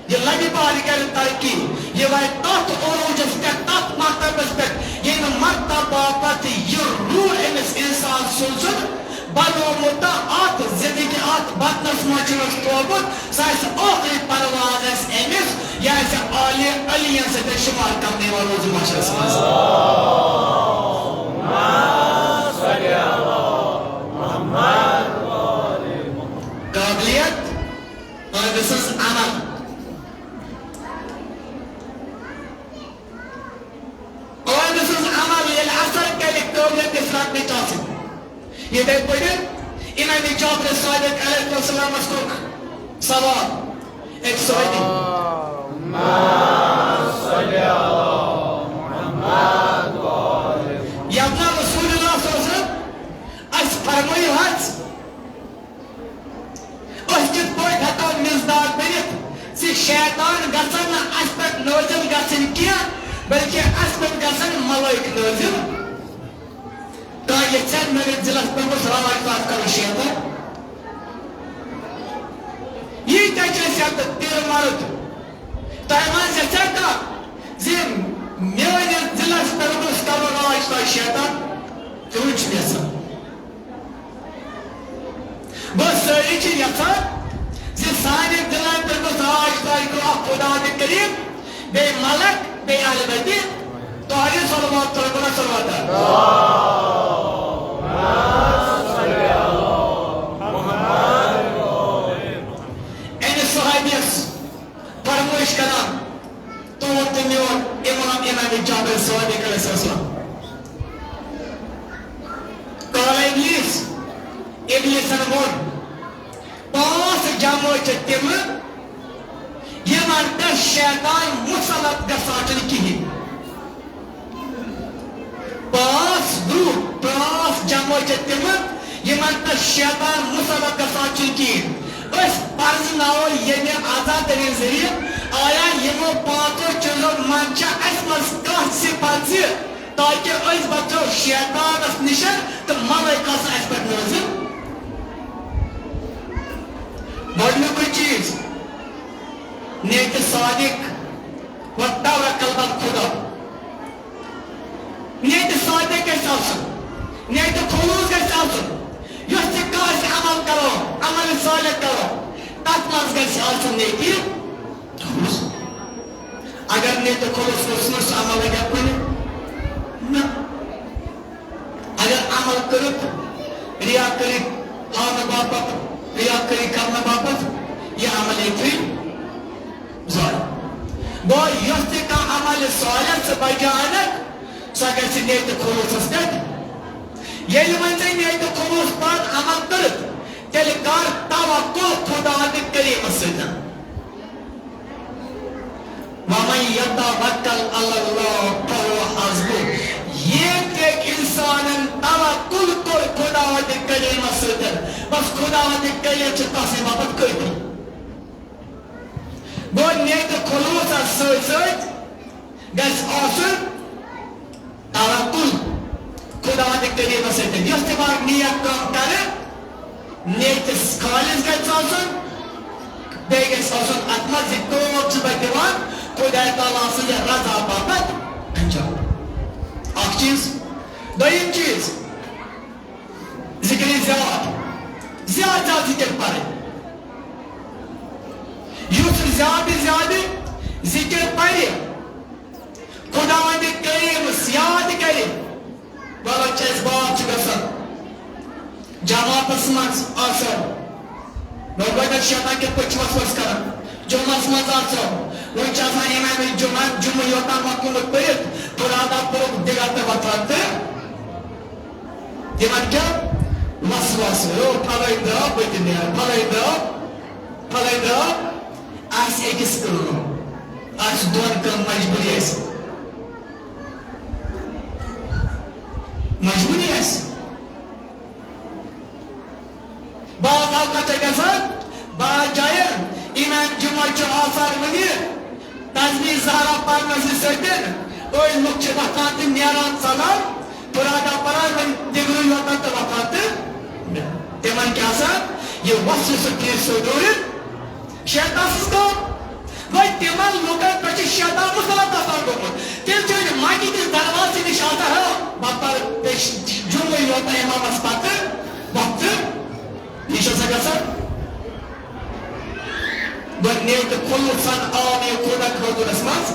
یہِ لبہِ بہار، یہِ کرِ ترقی۔ یہِ واتہِ تتھ عروجس پٮ۪ٹھ، تتھ مرتبس پٮ۪ٹھ، ییٚمہِ مرتبہ باپتھ یہِ روح أمِس انسان سوٗزُن بنوومُت تہٕ اتھ زندگی، اتھ بدنس منٛز چھُ أمِس تھوومُت، سُہ آسہِ ٲخری پرواز آسہِ أمِس، یہِ آسہِ عالی علیَن سۭتۍ شمار کرنہٕ یِوان روزِ محشرس منٛز۔ قابلیت، أمۍ سٕنٛز عمل۔ أمۍ سٕنٛز عمل ییٚلہِ اثر کرِ، قٲبلیت گژھِ رٹنٕچ آسٕنۍ۔ یِتھے پٲٹھۍ امام جعفر صادق علیہ السلامس کوٚر سوال أکۍ صحابی۔ یا رسول اللہ صلی اللہ علیہ وسلم، اسہِ فرمٲیِو حظ، أسۍ کِتھ پٲٹھۍ ہٮ۪کو مِزداد بٔنِتھ زِ شیطان گژھن نہٕ اَسہِ پٮ۪ٹھ نٲزِل گژھٕنۍ کینٛہہ، بلکہِ اَسہِ پٮ۪ٹھ گژھن ملٲیِک نٲزِل؟ کانٛہہ یژھِ میٲنِس دِلس پٮ۪ٹھ گوٚژھ راج راج کرُن شیطان؟ ییٖتیٛاہ چھِ أسۍ یَتھ تیٖر مرد۔ تۄہہِ منٛز یژھِ کانٛہہ زِ میٲنِس دِلس پٮ۪ٹھ گوٚژھ کرُن راج راج شیطان؟ تِہُنٛد چھُ یژھان۔ گوٚو، سٲری چھِ یژھان زِ سانہِ دِلن پٮ۪ٹھ گوٚژھ راج راج کرُن اکھ خدا تہِ کریم، بیٚیہِ ملک، بیٚیہِ اہل بیتہِ طاہرین صلوات، تۄہہِ پٮ۪ٹھ صلوات۔ أمِس صحابیَس فرمٲیش کران، تُہُنٛد تہٕ میون امام، امام جعفر صادق علیہ السلام۔ قال ابلیس، ابلیسن ووٚن، پانٛژھ جمٲژ چھِ تِمہٕ، یِمن پٮ۪ٹھ شیطان مسلط گژھان چھُنہٕ کِہیٖنۍ۔ پانٛژھ گروپ، پانٛژھ جمٲژ چھِ تِمہٕ، یِمن پٮ۪ٹھ شیطان مسلط گژھان چھُنہٕ کِہیٖنۍ۔ أسۍ پرزٕناوو ییٚمہِ عزا تٔریٖن ذٔریعہٕ، آیا یِمو پانٛژو چیٖزو منٛز چھا اَسہِ منٛز کانٛہہ صفت زِ، تاکہِ أسۍ بچو شیطانس نِش تہٕ ملٲیکہٕ آسن اَسہِ پٮ۪ٹھ نٲزِل؟ گۄڈٕنیُکُے چیٖز، نیتہِ صادق و توکل بر خدا۔ نیتہِ صادق گژھِ آسُن، نیتہِ خلوص گژھِ آسُن۔ یۄس تہِ کانٛہہ أسۍ عمل کرو، عمل صالح کرو، تتھ منٛز گژھِ آسُن نیتہِ خلوص۔ اگر نیتہِ خلوص اوس نہٕ، سُہ عمل لگہِ کُنہِ؟ نہ۔ اگر عمل کٔرِتھ ریا کٔرِتھ ہاونہٕ باپتھ، ریا کٔرِتھ کرنہٕ باپتھ، یہِ عمل ییٚتہِ ضایع۔ گوٚو، یۄس تہِ کانٛہہ عمل صالح ژٕ بجا انکھ، سۄ گژھِ نیتہِ خلوصس پٮ۪ٹھ۔ ییٚلہِ وۄنۍ ژےٚ نیتہِ خلوص پان عمل کٔرِتھ، تیٚلہِ کر توکل خدا تہٕ کریٖمس سۭتۍ۔ ومن یتوکل علی اللہ فہو حسبہ۔ ییٚتہِ انسانن توکل کوٚر خدا تہٕ کریٖمس سۭتۍ، بس خدا تہٕ کریم چھِ تسے باپتھ کٲفی۔ گوٚو نیتہِ خلوصس سۭتۍ سۭتۍ گژھِ آسُن توکل خداوند کریمس سۭتۍ۔ یۄس تہِ وۄنۍ نیک کٲم کرٕ، نیتہِ خالص گژھِ آسُن، بیٚیہِ گژھِ آسُن اتھ منٛز زِ کٲم چھُس بہٕ دِوان خداے تعالیٰ سٕنٛزِ رضا باپتھ انجام۔ اکھ چیٖز۔ دوٚیِم چیٖز، ذکر زیاد، زیاد زیاد ذکر پرٕنۍ۔ یُس زیادٕ زیادٕ ذکر پرِ، خداوند کریمس یاد کرِ، وَلہٕ چھِ اَسہِ باب چھُ گژھان۔ جماعتس منٛز آسو۔ وۄنۍ گۄڈٕنٮ۪تھ شیطان کِتھ پٲٹھۍ چھُ وسوسہٕ کران؟ جمعس منٛز آسو۔ وۄنۍ چھُ آسان امام جمعہ، جمعہ یوتام مۄکلومُت پٔرِتھ، تھوڑا دَب پوٚرُکھ دِگا تہٕ وۄتھان تہٕ دِوان کیٛاہ؟ وسوسہٕ۔ او، پھلٲنۍ دۄہ بہٕ تہِ نیرٕ، پھلٲنۍ دۄہ، پھلٲنۍ دۄہ آسہِ أکِس کٲم، آسہِ دۄن کٲم مجبوٗری آسہِ۔ مجبوٗری آسہِ۔ بعض اوقات چھِ گژھان، بعض جایَن امام جمعہ چھُ آسان وٕنہِ تسبیح زہرا پرنَس سۭتۍ، أڑۍ لُکھ چھِ وۄتھان تہٕ نیران ژلان، قرآن پران، وۄنۍ دِگرٕے یوتَن تہٕ وۄتھان تہٕ تِمَن کیٛاہ آسان؟ یہِ وسوسہٕ فی صدوٗرِ شیطان سٕنٛز کٲم۔ وۄنۍ تِمن لوٗکن پٮ۪ٹھ چھُ شیطان مُسلط آسان گوٚمُت۔ تِم چھِ وۄنۍ مسجد کِس دروازٕ نِش آسان، ہا، بہٕ پرٕ پیش جمعہ یوت امامس پتہٕ وقتہٕ۔ یہِ چھُ آسان گژھان۔ گۄڈٕ نیک تہٕ خلوص سان آو یہِ خدا خٲطرس منٛز۔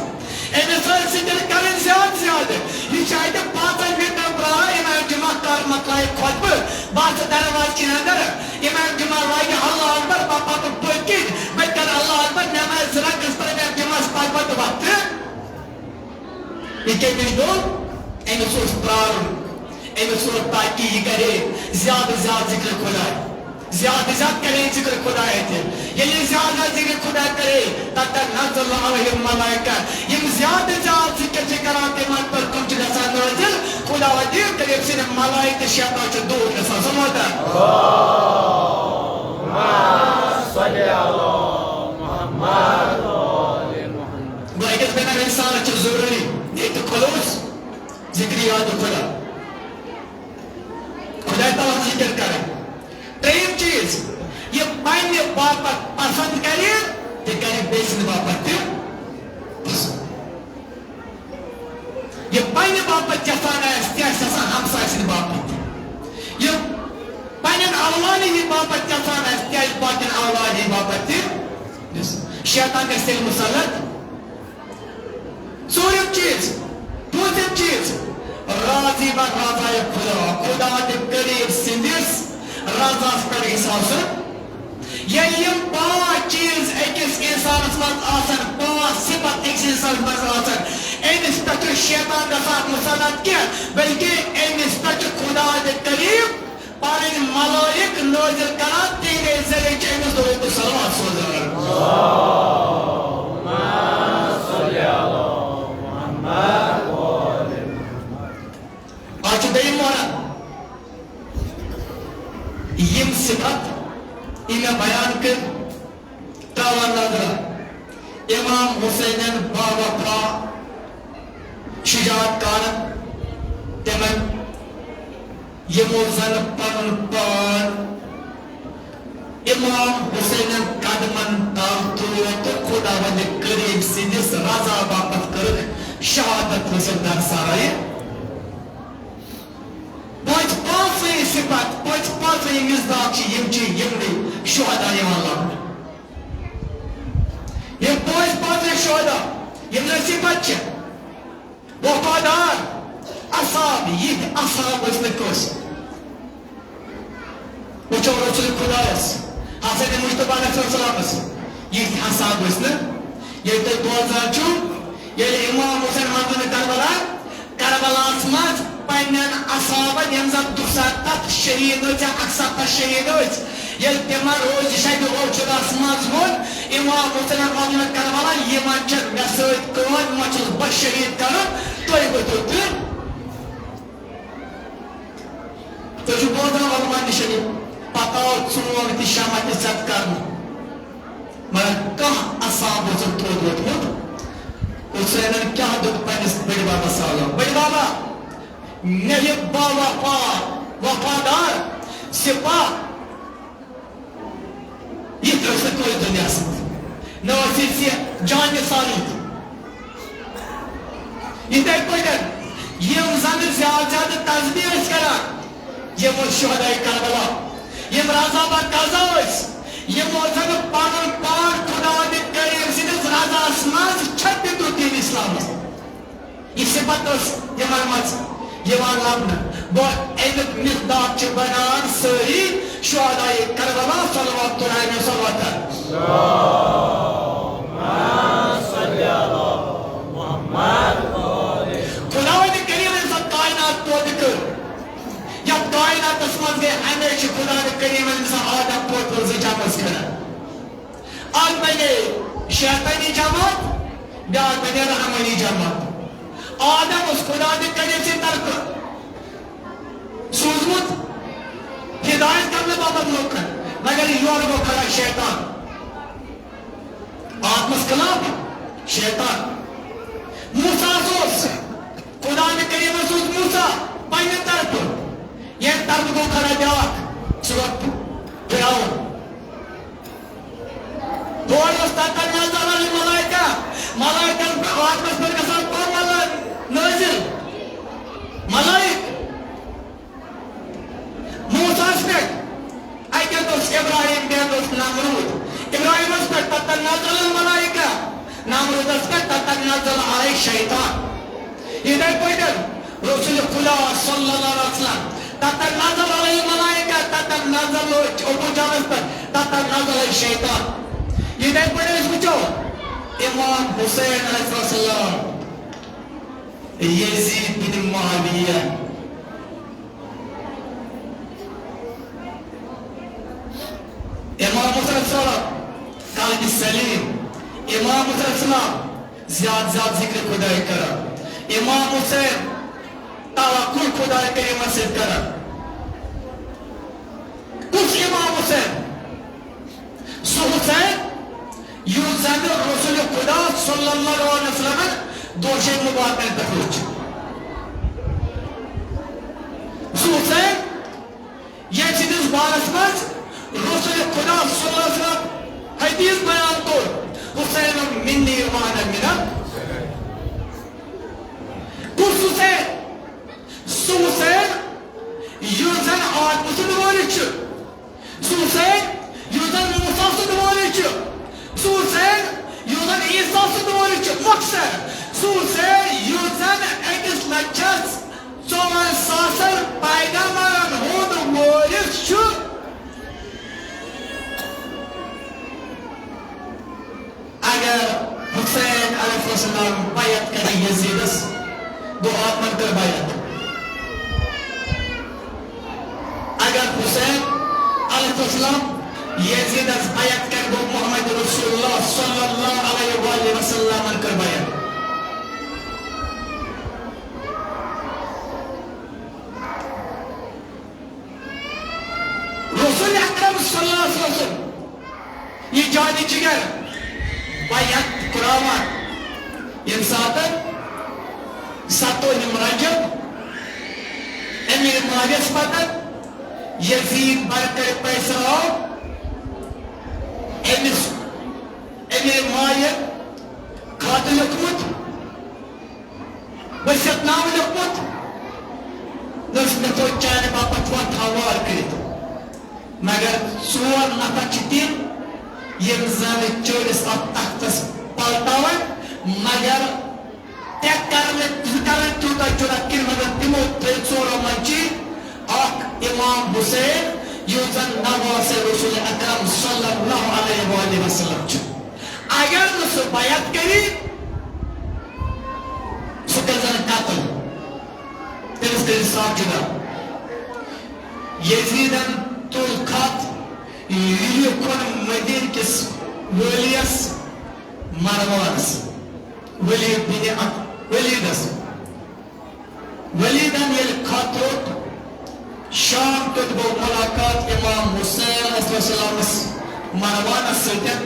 أمِس ٲسۍ ذِکِر کَرٕنۍ زیادٕ زیادٕ۔ یہِ چھُ اَتہِ پانٛژن مِنٹن پرٛاران، امام جمعہ کر مۄکلایہِ خۄطبہٕ، بہٕ آسہٕ دروازٕ کِنۍ اندر، امام جمعہ لاگہِ اللہ اکبر، پتہٕ پتہٕ پٔتۍ کِنۍ، بہٕ تہِ کرٕ اللہ اکبر، نٮ۪مازِ زٕ رکعژ پرٕ امام جمعہس پتہٕ پتہٕ وقتہٕ۔ یہِ کٔمِس گوٚو؟ أمِس اوس پرٛارُن۔ أمِس ووٚن تاکہِ یہِ کرِ زیادٕ زیادٕ ذِکرِ خۄداے، زیادٕ زیادٕ کرِ ذِکرِ خۄداے اَتہِ۔ ییٚلہِ یہِ زیادٕ زیادٕ ذِکرِ خۄداے کرِ، تَتٮ۪ن نزل علیہ الملائکہ۔ یِم زیادٕ زیادٕ ذِکر چھِ کران، تِمن پٮ۪ٹھ تِم چھِ گژھان نٲزِل۔ خۄداوندِ کریم سٕنٛدِ ملائکہ تہٕ شیطان چھِ دوٗر گژھان۔ سمجھ آو؟ گوٚو أکِس بنیاد انسانس چھِ ضروٗری ییٚتہِ خلوص، ذِکرِ یاد خۄدا۔ خۄداے تعالیٰ ہَس ذِکِر کَرٕنۍ۔ ترٛیٚیِم چیٖز، یہِ پنٛنہِ باپتھ پسنٛد کَرِ، تہِ کَرِ بیٚیہِ سٕنٛدِ باپتھ تہِ پسنٛد۔ یہِ پنٛنہِ باپتھ یَژھان آسہِ، تہِ آسہِ یَژھان ہمسایہِ سٕنٛدِ باپتھ تہِ۔ یہِ پنٛنٮ۪ن اولادِ ہِنٛدِ باپتھ یَژھان آسہِ، تہِ آسہِ باقیَن اولادِ ہِنٛدِ باپتھ تہِ۔ شیطان گژھِ تیٚلہِ مُسلط۔ ژوٗرِم چیٖز، پوٗنٛژِم چیٖز، راضی بہ رضایہِ خدا، خدا تہٕ قریب سٕنٛدِس رضاہَس پٮ۪ٹھ گژھِ آسُن۔ ییٚلہِ یِم پانٛژھ چیٖز أکِس اِنسانَس منٛز آسَن، پانٛژھ صِفت أکِس اِنسانَس منٛز آسَن، أمِس پٮ۪ٹھ چھُنہٕ شیطان گژھان مُسلط کینٛہہ، بلکہِ أمِس پٮ۪ٹھ چھُ خدا تہٕ قریب پنٕنۍ ملائک نٲزِل کران، تِہنٛدے ذٔریعہٕ چھِ أمِس درود و صلوات سوزان۔ آز چھُ دوٚیِم محرم۔ یِم صفت، یِم مےٚ بیان کٔرۍ، تراوان نظر۔ امام حسینن باوفا شجاعت کارن تمن، یمو زن پنن پان امام حسینن قدمن تل تروو تہٕ خداوند کریم سٕنٛدِس رضا باپتھ کٔرٕکھ شہادت حٲصِل در سرایہِ۔ پانٛژھ پانٛژھ صفت، پانٛژھ پانٛژھ مصداق چھِ، یِم چھِ یِمنٕے شہدا یِوان لبنہٕ۔ یِم پانٛژھ پانٛژھ شہدا، یِم زن صفت چھِ، وفادار، اصحاب، یِتھۍ اصحاب ٲسۍ نہٕ کٲنٛسہِ۔ وٕچھو رسول خدایس حضرت مجتبیٰ علیہ السلامس یِتھۍ اصحاب ٲسۍ نہٕ۔ ییٚلہِ تُہۍ بوزان چھِو، ییٚلہِ امام حسین واتان کربلا، کربلاہس منٛز پننٮ۪ن اصحابن یِم زَن دُسَتتھ شہیٖد ٲسۍ یا اَکسَتتھ شہیٖد ٲسۍ، ییٚلہِ تِمن روزِ شبِ عاشوراہَس منٛز ووٚن، امام حسینن ووٚن کربلا، یِمن چھےٚ مےٚ سۭتۍ کٲم، وۄنۍ چھُس بہٕ شہیٖد کرُن، تُہۍ ؤتھِو تہٕ تُہۍ چھِو بوزان علماء نِش، پتہٕ آو ژوٗنٛٹھ تہِ شمع تہِ ژٮ۪تھ کرنہٕ۔ مگر کانٛہہ اصحاب اوسُکھ تھوٚد ووٚتھمُت۔ حسینن کیٛاہ دیُت پننِس بٔڈِ ببس سلام؟ بٔڈِ ببا، مےٚ یہِ باوفا، وفادار سپاہ، یہِ تہِ اوس نہٕ کٲنٛسہِ دُنیاہس منٛز۔ نہ ٲسۍ أسۍ یہِ جان نثار یِتھ۔ یِتھے پٲٹھۍ یِم زن زیادٕ زیادٕ تسبیح ٲسۍ کران، یِم ٲسۍ شہداے کربلا، یِم رضا با قضا ٲسۍ، یِمو زن پنُن پان خداوند کریم سٕنٛدِس رضاہس منٛز چھپہِ دیُت دین اسلامس۔ یہِ صفت ٲس یِمن منٛز یِوان لبنہٕ۔ گوٚو اَمیُک مصداق چھِ بنان سٲری شہداے کربلا صلوات اللہ علیہ وسلم۔ خداوند کریم ییٚمہِ ساتہٕ کائنات پٲدٕ کٔر، یتھ کائناتس منٛز گٔے ہمیشہِ خداوند کریم ییٚمہِ ساتہٕ آدم پوتُل زٕ جمٲژ کران۔ اکھ بنے شیطانی جماعت، بیاکھ بنے رحمانی جماعت۔ آدم اوس خداوند کریم سٕنٛدِ طرفہٕ سوٗزمُت ہدایت کرنہٕ باپتھ لوٗکن، مگر یورٕ گوٚو کھڑا شیطان۔ آدمس خلاف شیطان۔ موسیٰ ہس اوس خداوند کریمن سوٗز موسیٰ پننہِ طرفہٕ، ییٚمہِ طرفہٕ گوٚو کھڑا بیاکھ، سُہ گوٚو فرعون۔ تورٕ اوس تتن نظر الملائکہ، ملائکن آدمس پٮ۪ٹھ گژھان کۄم نظر نٲزِل؟ ملائک۔ موسیٰ ہس پٮ۪ٹھ، اکہِ دۄہ اوس ابراہیم، بیٚیہِ دۄہ اوس نمرود۔ ابراہیمس پٮ۪ٹھ تتن نزل الملائکہ، نمرودس پٮ۪ٹھ تتن نزل علیہ شیطان۔ یِتھے پٲٹھۍ رسول خدا صلی اللہ علیہ وسلم، تتن نزل علیہ الملائکہ، تتن نزل ابو جہلس پٮ۪ٹھ، تتن نزل علیہ شیطان۔ یِتھے پٲٹھۍ أسۍ وٕچھو امام حسین علیہ السلام، یزید بن معاویہ، امام حسین صاحب قلبِ سلیم، امام حسین صاحب زیادٕ زیادٕ ذکر خدای کران، امام حسین توکل خدای کریمس سۭتۍ کران۔ کُس امام حسین؟ سُہ حسین یُس زن رسول خدا صلی اللہ علیہ وسلمن دوشے مبارکن پٮ۪ٹھ وُچھ۔ سُہ حسین ییٚمہِ سٕنٛدِس بارس منٛز رسول خدا صلی اللہ علیہ وسلم حدیث بیان کوٚر، "حسین منی وانا من"۔ کُس حسین؟ سُہ حسین یُس زن آدمہٕ سُنٛد وٲرِث چھُ۔ سُہ حسین یُس زن موسیٰ سُنٛد وٲرِث چھُ، سُہ حسین یُس زن عیسیٰ سُنٛد وٲرِث چھُ، مۄخصر، سُہ حسین یُس زن أکِس لچھس ژۄن ساسن پیغمبرن ہُنٛد وٲرِث چھُ۔ اگر حسین علیہ السلام بیعت کرِ یزیدس، گوٚو آدمن کٔر بیعت۔ اگر حسین علیہ السلام یزیدس بیعت کرِ، گوٚو محمد رسول اللہ صلی اللہ علیہ وآلہ وسلمن کٔر بیعت۔ رسول اکرم صلی اللہ علیہ وسلم، یہ جانی جگر بیعت کراوان، ییٚمہِ ساتہٕ ستووُہِم رجب، امیر معاویس پتہٕ یزید برکر پیسر آو، أمِس امیر معاویہ خط لیوٚکھمُت، وصیت نامہٕ لیوٚکھمُت، دوٚپُس، مےٚ تھوٚو چانہِ باپتھ وَتھ ہموار کٔرِتھ۔ مگر ژور نفر چھِ تِم، یِم زن چٲنِس اَتھ تختس پلٹاون، مگر ترٛےٚ کرنہٕ، زٕ کرنہٕ تیوٗتاہ جُرأت کِہیٖنۍ، مگر تِمو تھٲوۍ ژورو منٛز چھِ اکھ امام حسین، یُس زن نواسہِ رسول اکرم صلی اللہ علیہ وآلہ وسلم چھُ۔ اگر نہٕ سُہ بیعت کٔرِ، سُہ کٔرۍزٮ۪ن قتل، تٔمِس کٔرِو ساکھ جُدا۔ یزیدن تُل خط، لیکھُن مدینہ کِس وٲلیس مروانس، ولید بن ولید۔ ولیدن ییٚلہِ خط روٚٹ، شام کیُتھ گوٚو ملاقات امام حسین علیہ السلامس مروانس سۭتۍ۔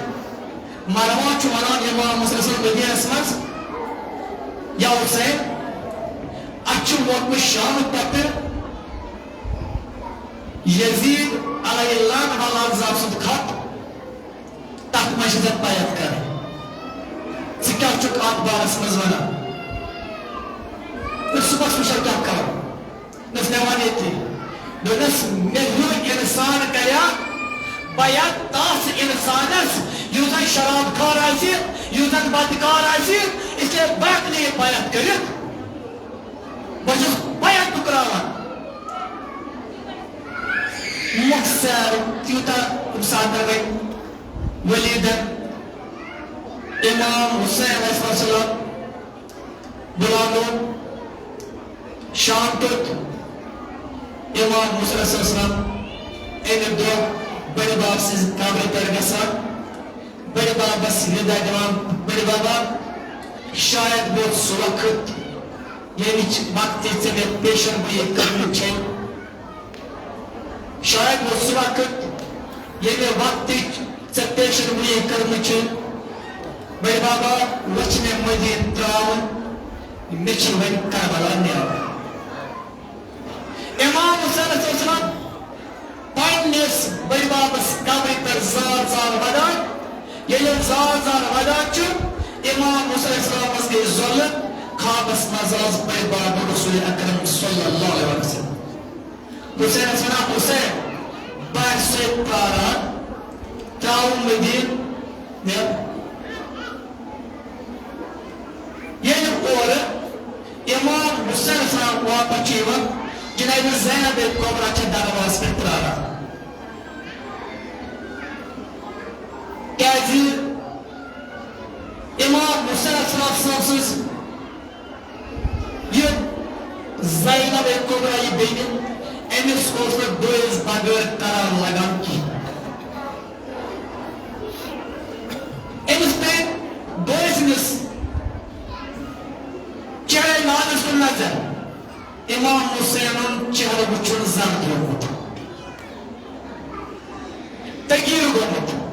مروان چھُ ونان امام حسین صٲب مدینس منٛز، یا حسین، اسہِ چھُ ووتمُت شام پتہٕ یزید علیہ اللعنہ والا عذاب سُنٛد خط، تتھ منٛز چھِ ژےٚ بیعت کرٕنۍ۔ ژٕ کیٛاہ چھُکھ اتھ بارس منٛز ونان؟ تہٕ صُبحس وٕچھو کیٛاہ کرو۔ دوٚپُس، مےٚ وَن ییٚتی۔ دوٚپنَس، مےٚ ہیوٗ اِنسان کَریا بیعت تَس اِنسانَس، یُس زَن شراب خور آسہِ، یُس زَن بدکار آسہِ، اس لیے بہٕ ہٮ۪کہٕ نہٕ یہِ بیعت کٔرِتھ۔ بہٕ چھُس بیعت ٹُکراوان۔ مۄخصر تیوٗتاہ اِنسان ترٛٲوِتھ ولیدن امام حسین علیہ السلام بُلاونوو۔ شام کیُتھ امام حسین علیہ السلام امہِ دۄہ بٔڈِ بب سٕنٛزِ قبرِ پٮ۪ٹھ گژھان۔ بٔڈِ ببس وِدا دِوان، بٔڈِ ببا، شاید ووت سُہ وقت، ییٚمِچ وقتٕچ ژےٚ مےٚ پیشن گویی کٔرمٕژ چھے۔ شاید ووت سُہ وقت، ییٚمہِ وقتٕچ ژےٚ پیشن گویی کٔرمٕژ چھے۔ بٔڈِ ببا، وۄنۍ چھِ مےٚ مدیٖنہٕ ترٛاوُن، مےٚ چھِ وۄنۍ کربلا نیرُن۔ امام حسین علیہ السلام پننِس بٔڈِ ببس قبرِ پٮ۪ٹھ زار زار ودان، ییٚلہِ زار زار ودان چھُ، امام حسین علیہ السلامس گٔے ظلم، خوابس منٛز آس بٔڈِ بب رسول اکرم صلی اللہ علیہ وسلم۔ حسینس ونان، حسین، بہٕ آسہٕ سۭتۍ پراران، ترٛاوُن مدیٖنہٕ، نیر۔ ییٚلہِ اورٕ امام حسین صاحب واپس چھِ یِوان، جناب زینب کبریٰ چھِ دروازس پٮ۪ٹھ پراران۔ کیازِ امام حسین صاحب سٕنٛز یہِ زینب کبریٰ، یہِ بیٚنہِ، أمِس اوس نہٕ بٲیِس بغٲر قرار لگان کینٛہہ۔ أمِس پیٚیہِ بٲے سٕنٛدِس چہرے نازس کُن نظر۔ امام حسینُن چہرٕ وُچھُن زرد گوٚمُت، تغیٖر گوٚمُت۔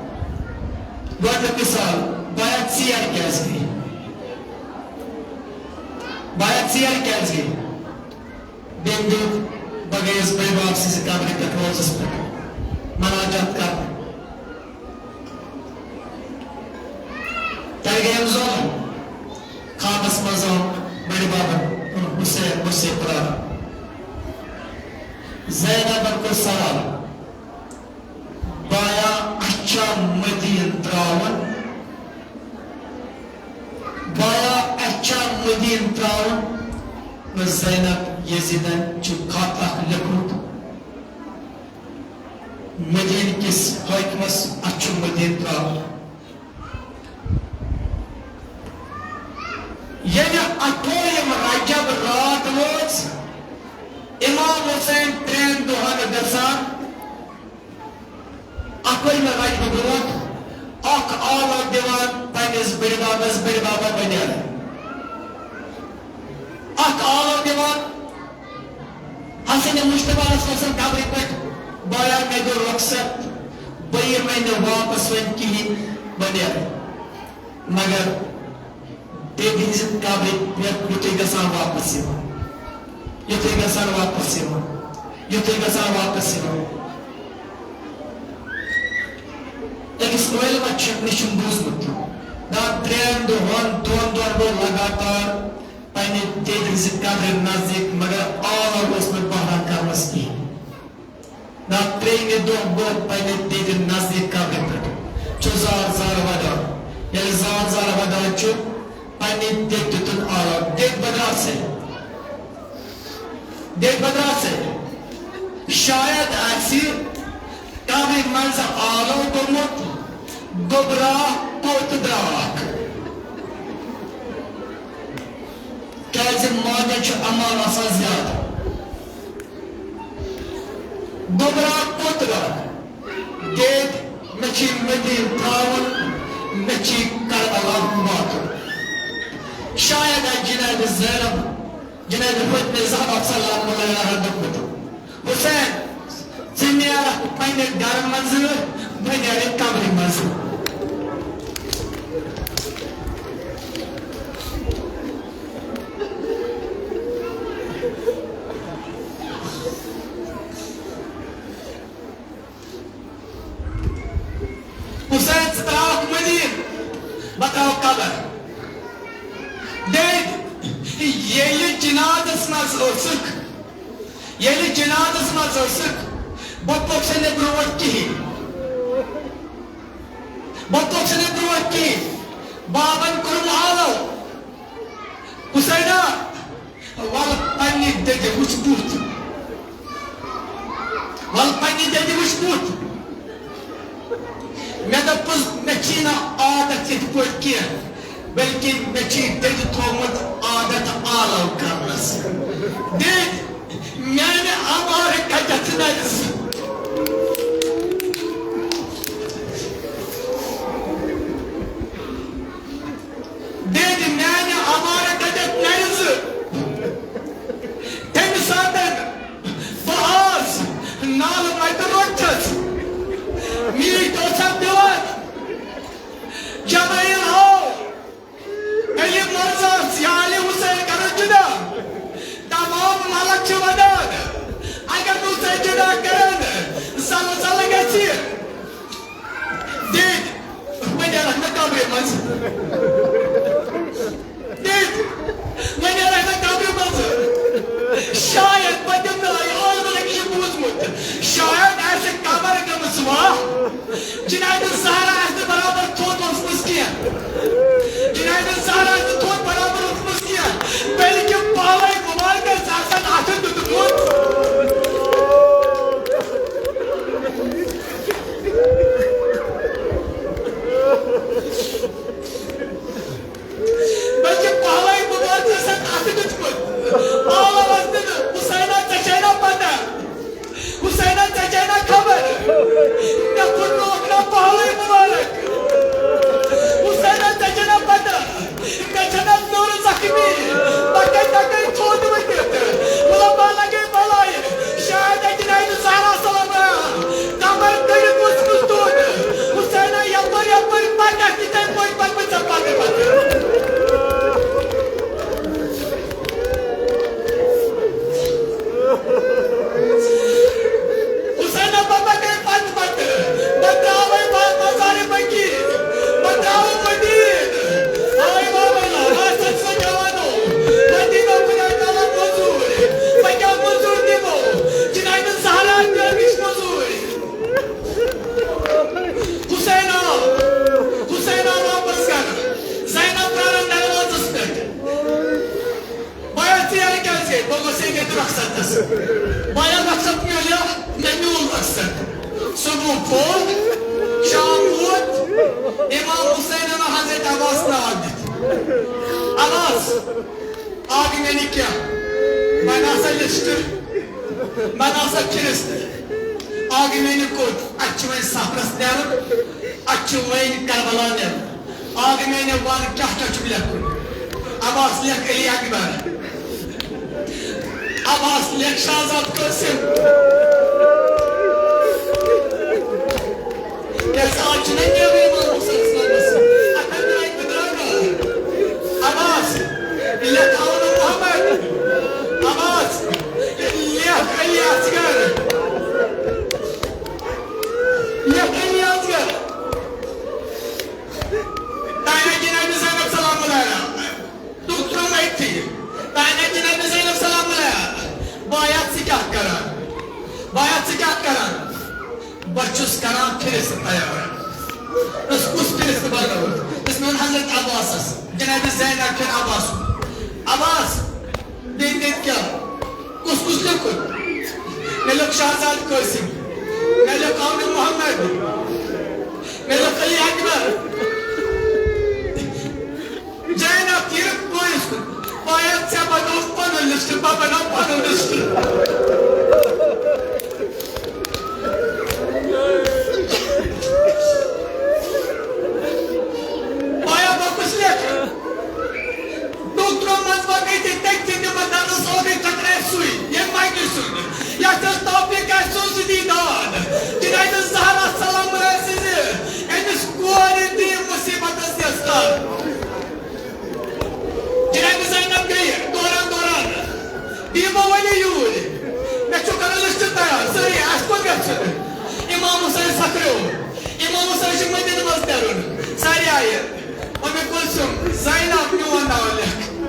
گۄڈٕنیُک مثال، بایا ژیر کیازِ گٔے؟ بایا ژیر کیازِ گٔے؟ بیٚیہِ دوٚپ، بہٕ گٔیَس بٔڈِ بب سٕنٛزِ قبرِ پٮ۪ٹھ روزَس پٮ۪ٹھ مناجات کرنہِ۔ تۄہہِ گٔیَم ظلم۔ خوابَس منٛز آو بٔڈِ ببَن، حسین، حسین پرٛاران۔ زینبَن کوٚر سوال، بایا اَسہِ چھا مدیٖنہٕ ترٛاوُن؟ بایا اَسہِ چھا مدیٖنہٕ ترٛاوُن؟ نہ زینب، یزیدن چھُ خط اکھ لیوٚکھمُت مدیٖنہٕ کِس حٲکمس، اَسہِ چھُ مدیٖنہٕ ترٛاوُن۔ ییٚلہِ اَٹھووُہِم رجب راتھ وٲژ، امام حسین ترٛٮ۪ن دۄہن گژھان اَکٲے مےٚ رَٹہِ بہٕ برونٛٹھ اکھ آلو دِوان پننِس بٕڈِ بَبَس، بٕڈِ بَبا بہٕ نیرٕ۔ اکھ آلو دِوان حسن مجتبیٰ علیہ السلام قبرِ پٮ۪ٹھ، بایا مےٚ دیُت رۄخصت، بہٕ یِمَے نہٕ واپس وۄنۍ کِہیٖنۍ، بہٕ نیرٕ۔ مگر دٮ۪دِ ہٕنٛزِ قبرِ پٮ۪ٹھ یُتھُے گژھان واپس یِوان، یُتھُے گژھان واپس یِوان، یُتھُے گژھان واپس یِوان۔ أکِس عٲلمَس چھُ، مےٚ چھُم بوٗزمُت، دَپان ترٛٮ۪ن دۄہَن، دۄن دۄہَن گوٚو لگاتار پننہِ دٮ۪دِ ہٕنٛزِ قبرِ نزدیٖک، مگر آلو اوس نہٕ بہران کرنَس کِہیٖنۍ۔ نا ترٛیٚیِمہِ دۄہ گوٚو پننہِ دٮ۪دِ نزدیٖک قبرِ پٮ۪ٹھ۔ چھُ زار زار ودان۔ ییٚلہِ زار زار ودان چھُ، پننہِ دٮ۪دِ دیُتُن آلو۔ دٮ۪دِ بدراسے۔ دٮ۪دِ بدراسے۔ شاید آسہِ قبرِ منٛز آلو گوٚمُت، گوٚبرا کوٚت درٛاکھ۔ کیازِ ماجہِ چھُ امان آسان زیادٕ۔ گوٚبرا کوٚت گا؟ دید، مےٚ چھی مدیٖنہٕ ترٛاوُن، مےٚ چھی کربلا واتُن۔ شاید آسہِ جناب زینب، جناب فاطمہ زہرا سلام اللہ علیہا دوٚپمُت، حسین، ژٕ نیرکھ پننہِ گرٕ منٛزٕ، بہٕ نیرٕ قبرِ منٛزٕ۔ حسین، ژٕ ترٛاوکھ مدیٖنہٕ، بہٕ ترٛاوٕ قبر۔ دید، ییٚلہِ جنازس منٛز ٲسٕکھ، ییٚلہِ جنازس منٛز ٲسٕکھ، بہٕ پوٚکُس نہٕ برونٛٹھ کِہیٖنۍ۔ بہٕ پوٚکُس نہٕ برونٛٹھ کِہیٖنۍ۔ بابن کوٚرُم آلو۔ حسینا، وَلہٕ پننہِ دٔدِ وٕچھ بُتھ۔ وَلہٕ پننہِ دٔدِ وٕچھ بُتھ۔ مےٚ دوٚپُس، مےٚ چھی نہٕ عادت یِتھ پٲٹھۍ کینٛہہ، بلکہِ مےٚ چھی دٔدِ تھوٚومُت عادت آلو کرنس۔ دٔدۍ، میانہِ عمارٕ کتٮ۪تھ نرِ ژٕ؟ دٔدۍ، میانہِ عمارٕ کتٮ۪تھ نرِ ژٕ؟ تمہِ ساتہٕ بہٕ آس نالہٕ متہِ روٚٹھس، میٖٹھۍ اوسم دِوان۔ جبرائیل آو، علی مرزس یا علی حسین کرو جدا۔ تمام ملک چھِ ودان، اگر نہٕ حسین جدا کرن، زلزلہٕ گژھِ۔ دِتۍ، وۄنۍ نیرکھ نہٕ قبرِ منٛز۔ دِتۍ، وۄنۍ نیرکھ نہٕ قبرِ منٛز۔ شاید پٔتِم دۄہ آیہِ ٲلوٕ رٔنٛگۍ یہِ بوٗزمُت۔ شاید آسہِ قبر گٔمٕژ واہ۔ جناب زہرا آسہِ نہٕ برابر تھوٚد اوسمُت کینٛہہ۔ جناب زہرا آسہِ نہٕ تھوٚد برابر اوسمُت کینٛہہ، بلکہِ بالَے مُبارکَس آسَن اَتھٕ دیُتمُت۔ بلکہِ بالَے مُبارکَس آسَن اَتھٕ دیُتمُت۔ آو آواز دِنہٕ، حسینہ، ژےٚ چھے نا پتہ؟ حسینہ، ژےٚ چھے نا خبر؟ مےٚ پھُٹنووُکھ نا پہلوٕے مُبارک۔ حسینہ، ژےٚ چھے نا پتہ؟ مےٚ چھےٚ نا نوٗرٕ زخمی۔ بہٕ کَتہِ ہٮ۪کَے تھوٚد ؤتھِتھ؟ مُلَبا لَگے بَلایہِ۔ شاید اَتہِ نَیہِ زہرا سلام۔ کمر کٔرِتھ اوس مُستوٗد۔ حسینہ یپٲرۍ یپٲرۍ پکان تِتھَے پٲٹھۍ پکان ژےٚ پتہٕ پتہٕ۔ حسینہ پتہٕ پکان پتہٕ پتہٕ۔ بہٕ ترٛاوَے با-، مزارِ بقیع۔ بہٕ ترٛاوٕ مدیٖنہٕ۔ آے بابا، آے سچ سچ جوانو۔ مدیٖنہ خۄداے تعالیٰ موٚزوٗرۍ۔ بہٕ کیٛاہ موٚزوٗرۍ دِمو؟ جنابِ زہرا دِژ مٔزوٗرۍ۔ حسین آو، حسین آو واپس گرٕ۔ زینب پراران دروازس پٮ۪ٹھ۔ بایا ژیر کیازِ گٔے؟ بہٕ گوٚژھ ییٚتہِ رخصتس۔ بایا رخصت میلیو، مےٚ میوٗل رخصت۔ صبح پوٚل، شام ووت، امام حسینن حضرت عباس ناو دِتھ۔ عباس، آگہِ مےٚ نہٕ کینٛہہ، بناو سا لسٹ، بناو سا فہرست۔ آگہِ مےٚ نہٕ کوٚت، اَتہِ چھُ وۄنۍ سفرس نیرُن، اَتہِ چھُ وۄنۍ کربلا نیرُن۔ آگہِ مےٚ نہٕ وَن کیٛاہ کیٛاہ چھُم لیکھُن۔ عباس لیکھ علی اکبر۔ عباس لیکھ شہزاد قاسم۔ کیٛازِ آز چھُنہ نیرُن امام حسین صٲبس۔ اَتھن درٛاے تہٕ درٛاے نار۔ عباس، لیکھ آل محمد۔ عباس، لیکھ علی اصغر۔ لیکھ علی اصغر۔ تانیہ جناب زینب سلام اللہ علیہا۔ تُہۍ ترٛٲوِو أتھی۔ تانیہ جناب زینب سلام اللہ علیہا۔ بایا ژٕ کیٛاہ کران؟ بایا ژٕ کیٛاہ کران؟ بہٕ چھُس کران فہرست تیار۔ دوٚپُس، کُس فہرست بنووُتھ؟ دوٚپُس، مےٚ ووٚن حضرت عباسس، جناب زینب کِنہٕ عباس؟ عباس، بیٚیہِ تیٚلہِ کیٛاہ؟ کُس کُس لیوٚکھُن؟ مےٚ لیوٚکھ شہزاد قٲسِم، مےٚ لیوٚکھ عون محمد، مےٚ لیوٚکھ علی اکبر۔ زینب تیٖرٕکھ پٲرِس کُن، بایا ژےٚ بنووُتھ پنُن لسٹ، بہٕ بناو پنُن لسٹ۔ ؤلِو یوٗرۍ۔ مےٚ چھُ کرُن لسٹ تیار، سٲری، اَسہِ کوٚت گژھُن؟ امام حسین سکھریو۔ امام حسین چھُ مدینہٕ منٛز نیرُن۔ سارے آیہِ۔ اُمہِ کلثوم، زینب، میون ناو لیکھ۔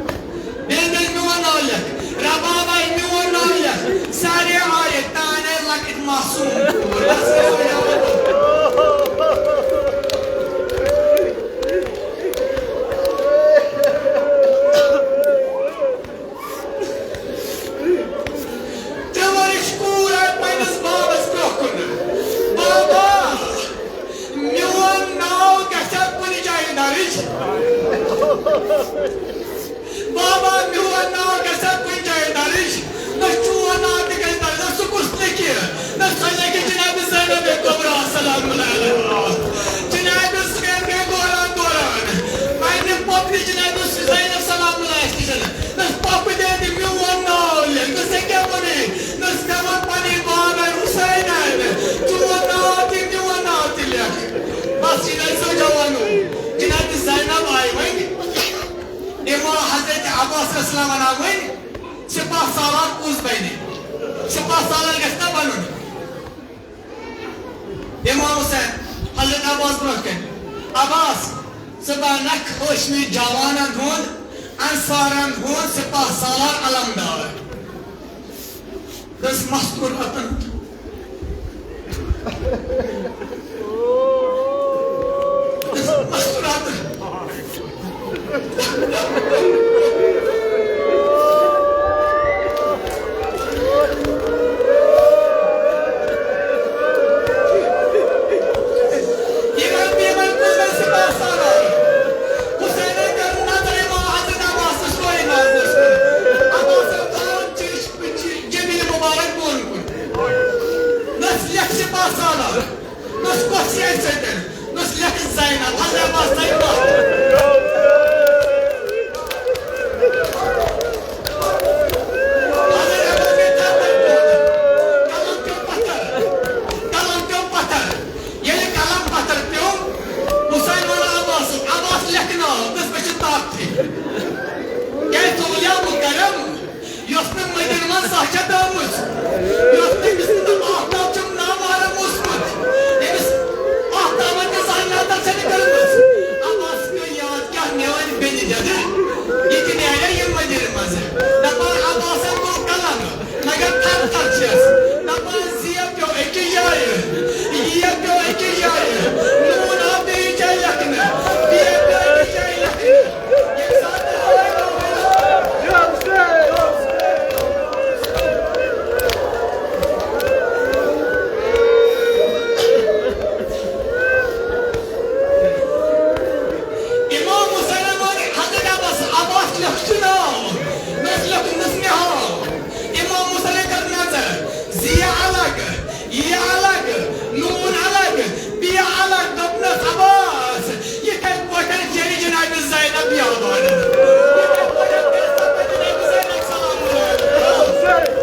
بیٚیہِ گٔے میون ناو لیکھ۔ ربابہ، میون ناو لیکھ۔ سارے آیہِ، تانۍ آیہِ لۄکٕٹۍ معصوم کوٗر۔ بس، یہِ چھُ یاد۔ ترٛےٚ ؤرِش کوٗر آیہِ پننِس بابس برٛونٛہہ کُن۔ بابا، میون ناو گژھِ ہا کُنہِ جایہِ درٕج۔ بابا، میون ناو گژھِ ہا کُنہِ جایہِ درٕج۔ نہ چون ناو تہِ گژھِ درٕج، نہ سُہ کُس لیکھِ، نہ سۄ لیکھِ جناب زینب کبریٰ سلام اللہ علیہا۔ جناب زینب گٔے دوران دوران۔ پننہِ پۄپھِ جناب زینب سلام اللہ علیہا نِش۔ نہ پۄپھٕ دے تہِ میون ناو لیکھ، نہ ژےٚ کیٛاہ ووٚنُے؟ نہ ژےٚ ووٚن پنٕنۍ بابا حسینن، چون ناو تہِ میون ناو تہِ لیکھ۔ بس یہِ گژھِ سۄ جوانو۔ جناب زینب آیہِ وۄنۍ۔ امام حضرت عباس علیہ السلام ونان وۄنۍ، سپاہ سالار کُس بنہِ؟ سپاہ سالار گژھِ نا بنُن۔ امام حسین، حضرت عباس برونٛہہ کنہِ، عباس، ژٕ بنکھ ہاشمی جوانن ہُنٛد، انصارن ہُنٛد سپاہ سالار علمدار۔ دٔس مستوراتن۔ دٔس مستوراتن۔ یِمن، یِمن کُس سپاہ سالار؟ حسینن کٔر نظر امام حضرت عباسس کورِ نظرس کُن۔ عباسن تھٲو چیٖرِتھ جبین مبارک بۄن کُن۔ نس لیکھ سپاہ سالار، نس کۄس یہِ اَتھِ سۭتۍ، نس لیکھ زینب، حضرت عباس ژَلہِ پتھ۔ حضرت عباس گٔے تھپھ پتھ۔ قلم پیوٚو پتھر، قلم پیوٚو پتھر۔ ییٚلہِ قلم پتھر پیوٚو، حسین ونان عباسس، عباس لیکھ ناو، نس مےٚ چھِ طاقتھٕے۔ کیازِ ژٕ اولیاء مکرم، یۄس نہٕ مدینہٕ منٛز زانٛہہ چھےٚ درٛامٕژ، یۄس نہٕ أمِس نہٕ آفتاب چھُم ناوارٕ موٗسمُت، أمِس آفتابن تہِ زانٛہہ نظر چھَنہٕ کٔرمٕژ۔ عباس پیوٚو یاد، کیٛاہ میٛٲنۍ بیٚنہِ دٮ۪دٕ، یہِ تہِ نیرِ یہِ مدینہٕ منٛزٕ۔ دَپان عباسن گوٚو قلم، مگر تھر تھر چھَس۔ دَپان زیو پیوٚو أکِس جایہِ، یہِ پیوٚو أکِس جایہِ، نوٗن آو بیٚیِس جایہِ لیکھنہٕ، بیٚیہِ پیوٚو أکِس جایہِ لیکھنہٕ۔ امام حسینن ووٚن حضرت عباس، عباس لیوٚکھ ژٕ ناو، نس لیوٚکھ نس مےٚ ہاو۔ امام حسینن کٔر نظر، زِ یہِ الگ، یہِ الگ، نوٗن الگ، بیٚیہِ الگ۔ دوٚپنَس، عباس، یِتھَے پٲٹھۍ چیٚیہِ جناب زینب یادوان۔ یِتھَے پٲٹھۍ کٔرِتھ سۄ جناب زینب سلام اللہ۔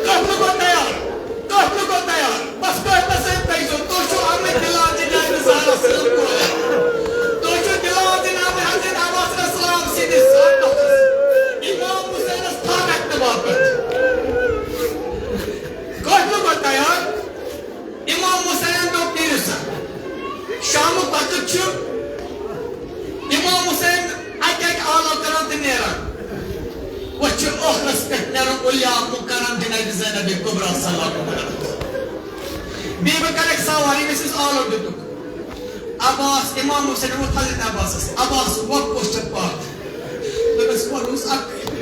کَتھ لوٚگوٕ تیار؟ کَتھ لوٚگوٕ تیار؟ بس کٲتِس سۭتۍ پٔکۍزیو، تُہۍ چھِو آمٕتۍ بِلال جناب زہرا سٕنٛدِ کورِ۔ تُہۍ چھِو بِلال جناب حضرت عباس علیہ السلام سٕنٛدِس اَتھَس۔ امام حسینس تھپھ رٹنہٕ باپتھ۔ کٲتۍ لوٚگوٕ تیار؟ امام حسینن دوٚپ، نیٖرِو سا۔ شامُک وقت چھُ۔ امام حسین اکہِ اکہِ آلو کران تہٕ نیران۔ وۄنۍ چھُ ٲخرس پٮ۪ٹھ نیرُن اولیاء مکرم جناب زینب کبریٰ سلام اللہ علیہا۔ بیٚیہِ بہٕ کرٕ اکھ سوال، ییٚمِس أسۍ آلو دیُتُکھ۔ عباس، امام حسین ووت حضرت عباسس۔ عباس، وۄنۍ کۄس چھےٚ پتھ؟ دوٚپمس، وۄنۍ روٗز اکھ۔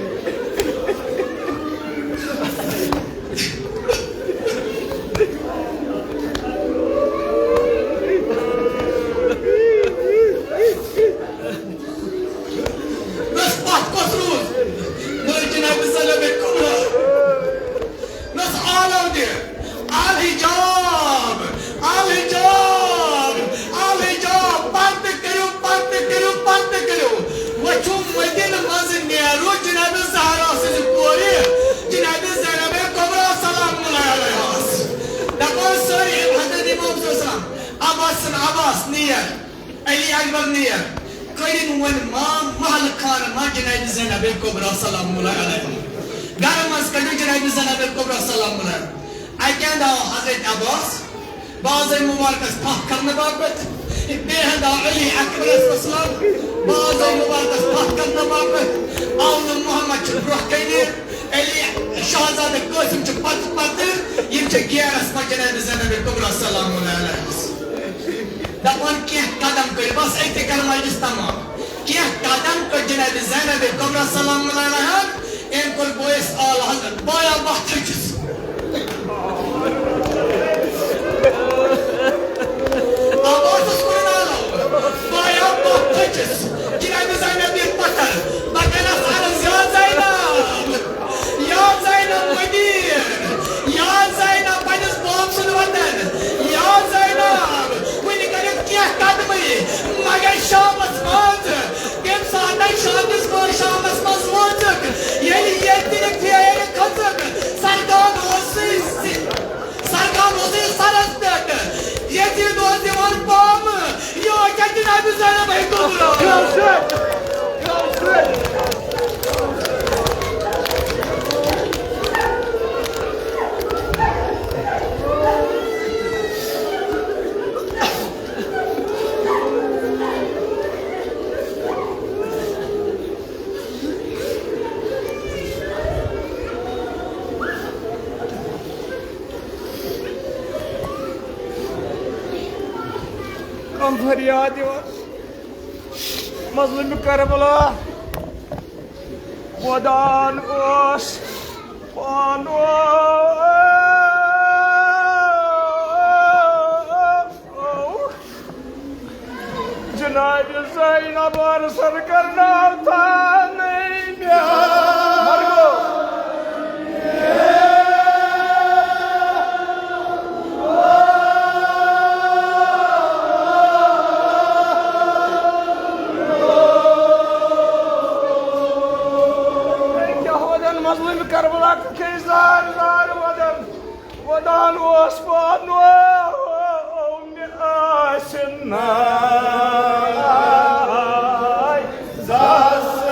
بس پتھ کۄس روٗز؟ نٔے جناب زینب کبریٰ۔ نس آلو دِ۔ الحجاب، الحجاب، الحجاب۔ پردٕ کٔرِو، پردٕ کٔرِو، پردٕ کٔرِو۔ وۄنۍ چھُ مدینہٕ منٛزٕ نیرُن جناب زہرا سٕنٛزِ کورِ، جناب زینب کبریٰ سلام اللہ علیہاس۔ دپان سٲری حضرت امام صلی اللہ علیہ وسلم، عباس سٕنٛد عباس نیر۔ علی اکبر نیر، کٔڑِن وۄنۍ ما محلہٕ خانہٕ ما جناب زینب کبریٰ سلام اللہ علیہا۔ گرٕ منٛز کٔڑِن جناب زینب کبریٰ سلام اللہ۔ اَکہِ اَندٕ آو حضرت عباس، باز مبارکس پتھ کرنہٕ باپتھ، بیٚیہِ اَندٕ آو علی اکبرس وسلام، باز مبارکس پتھ کرنہٕ باپتھ، آو نہٕ محمد چھُ برٛونٛہہ کنہِ، علی شہزادٕ قاسم چھُ پتہٕ پتہٕ، یِم چھِ گیرس منٛز جناب زینب کبریٰ سلام اللہ علیہا۔ دپان کینٛہہ قدم کٔڑۍ، بس أتھۍ تہِ کرٕ مجلس تمام۔ کینٛہہ قدم کٔڑۍ جناب زینب کبریٰ سلام اللہ علیہا، أمۍ کوٚر بٲیِس آل حضرت، بایا بتھ تھٔچِس۔ عباسس کوٚر نالو، بایا بتھ تھٔچِس۔ جناب زینب یہِ پتھر، بہٕ کرس عرض یا زینب۔ یا زینب مدیر، یا زینب پننِس باب سُنٛد وطن، یا زینب، وُنہِ کٔرِو کینٛہہ قدمٕے، مگر شامس منٛز، تَمہِ ساتہٕ شامس منٛز، شامس منٛز ووتُکھ، ییٚلہِ ییٚتہِ پھیرِ کھٔژٕکھ، سرگان اوسُے، سرگان اوسُے سرس پٮ۪ٹھ، ییٚتہِ اوس دِوان پامہٕ، یہِ اوس جناب زینب کبریٰ۔ کم فریاد یِوان۔ مظلوم کربلا ودان اوس پانو۔ جناب زینب عرض کرناو تھا نہیں مےٚ۔ کیٛاہ وَدَن مظلوم کربلا کِتھ کٔنۍ زار زار وَدَن۔ وَدان اوس پانہٕ مےٚ آسہِ ناے زاسہٕ۔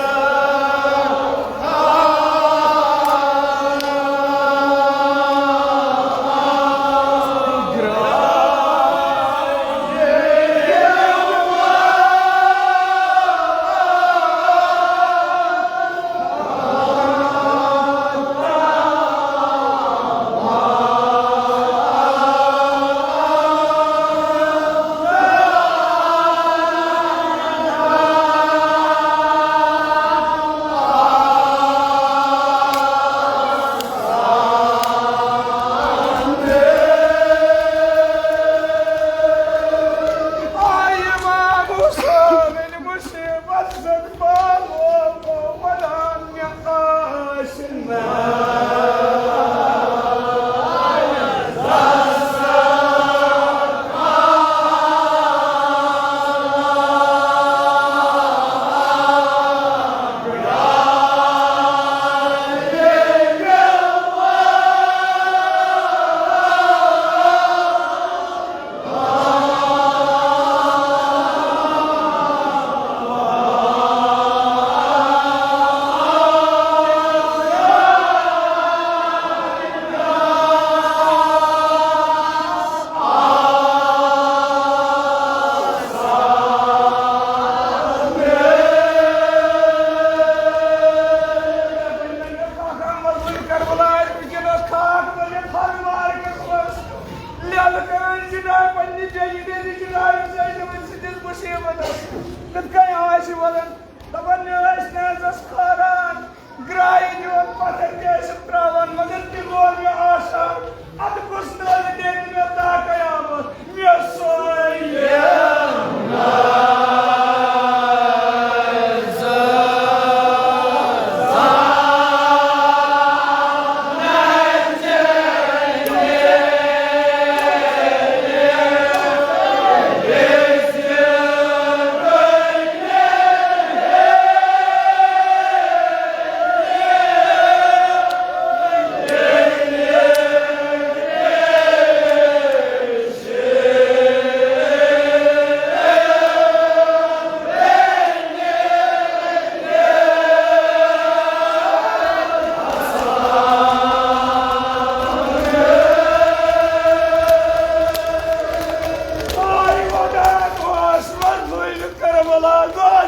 آے امام حسین مصیبت زن بالو کو ودان مےٚ آسہِ ناے۔ لَلہٕ کَران جِناب پننہِ بیٚنہِ، بیٚنہِ جِناب زینبَس سٕنٛدِس مُصیٖبتَس۔ کِتھ کٔنۍ آسہِ وَنان، دَپان مےٚ ٲسۍ نازَس کھاران، گرٛایہِ دِوان پَتھَر تہِ ٲسِم ترٛاوان، مگر تہِ گوٚو مےٚ آسان۔ اَدٕ کُس نالہٕ دِنہٕ مےٚ تا قیامت؟ مےٚ سوے Благословен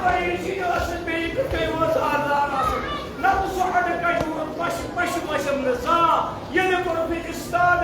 پریشی ٲسٕس بیٚیہِ تہٕ بیٚیہِ اوس آزار آسان۔ نہ تہٕ سُہ اَڈٕ کَجوٗر پَشہِ، پَشہِ وَشَم نہٕ زانٛہہ۔ ییٚلہِ کوٚر مےٚ اِستاد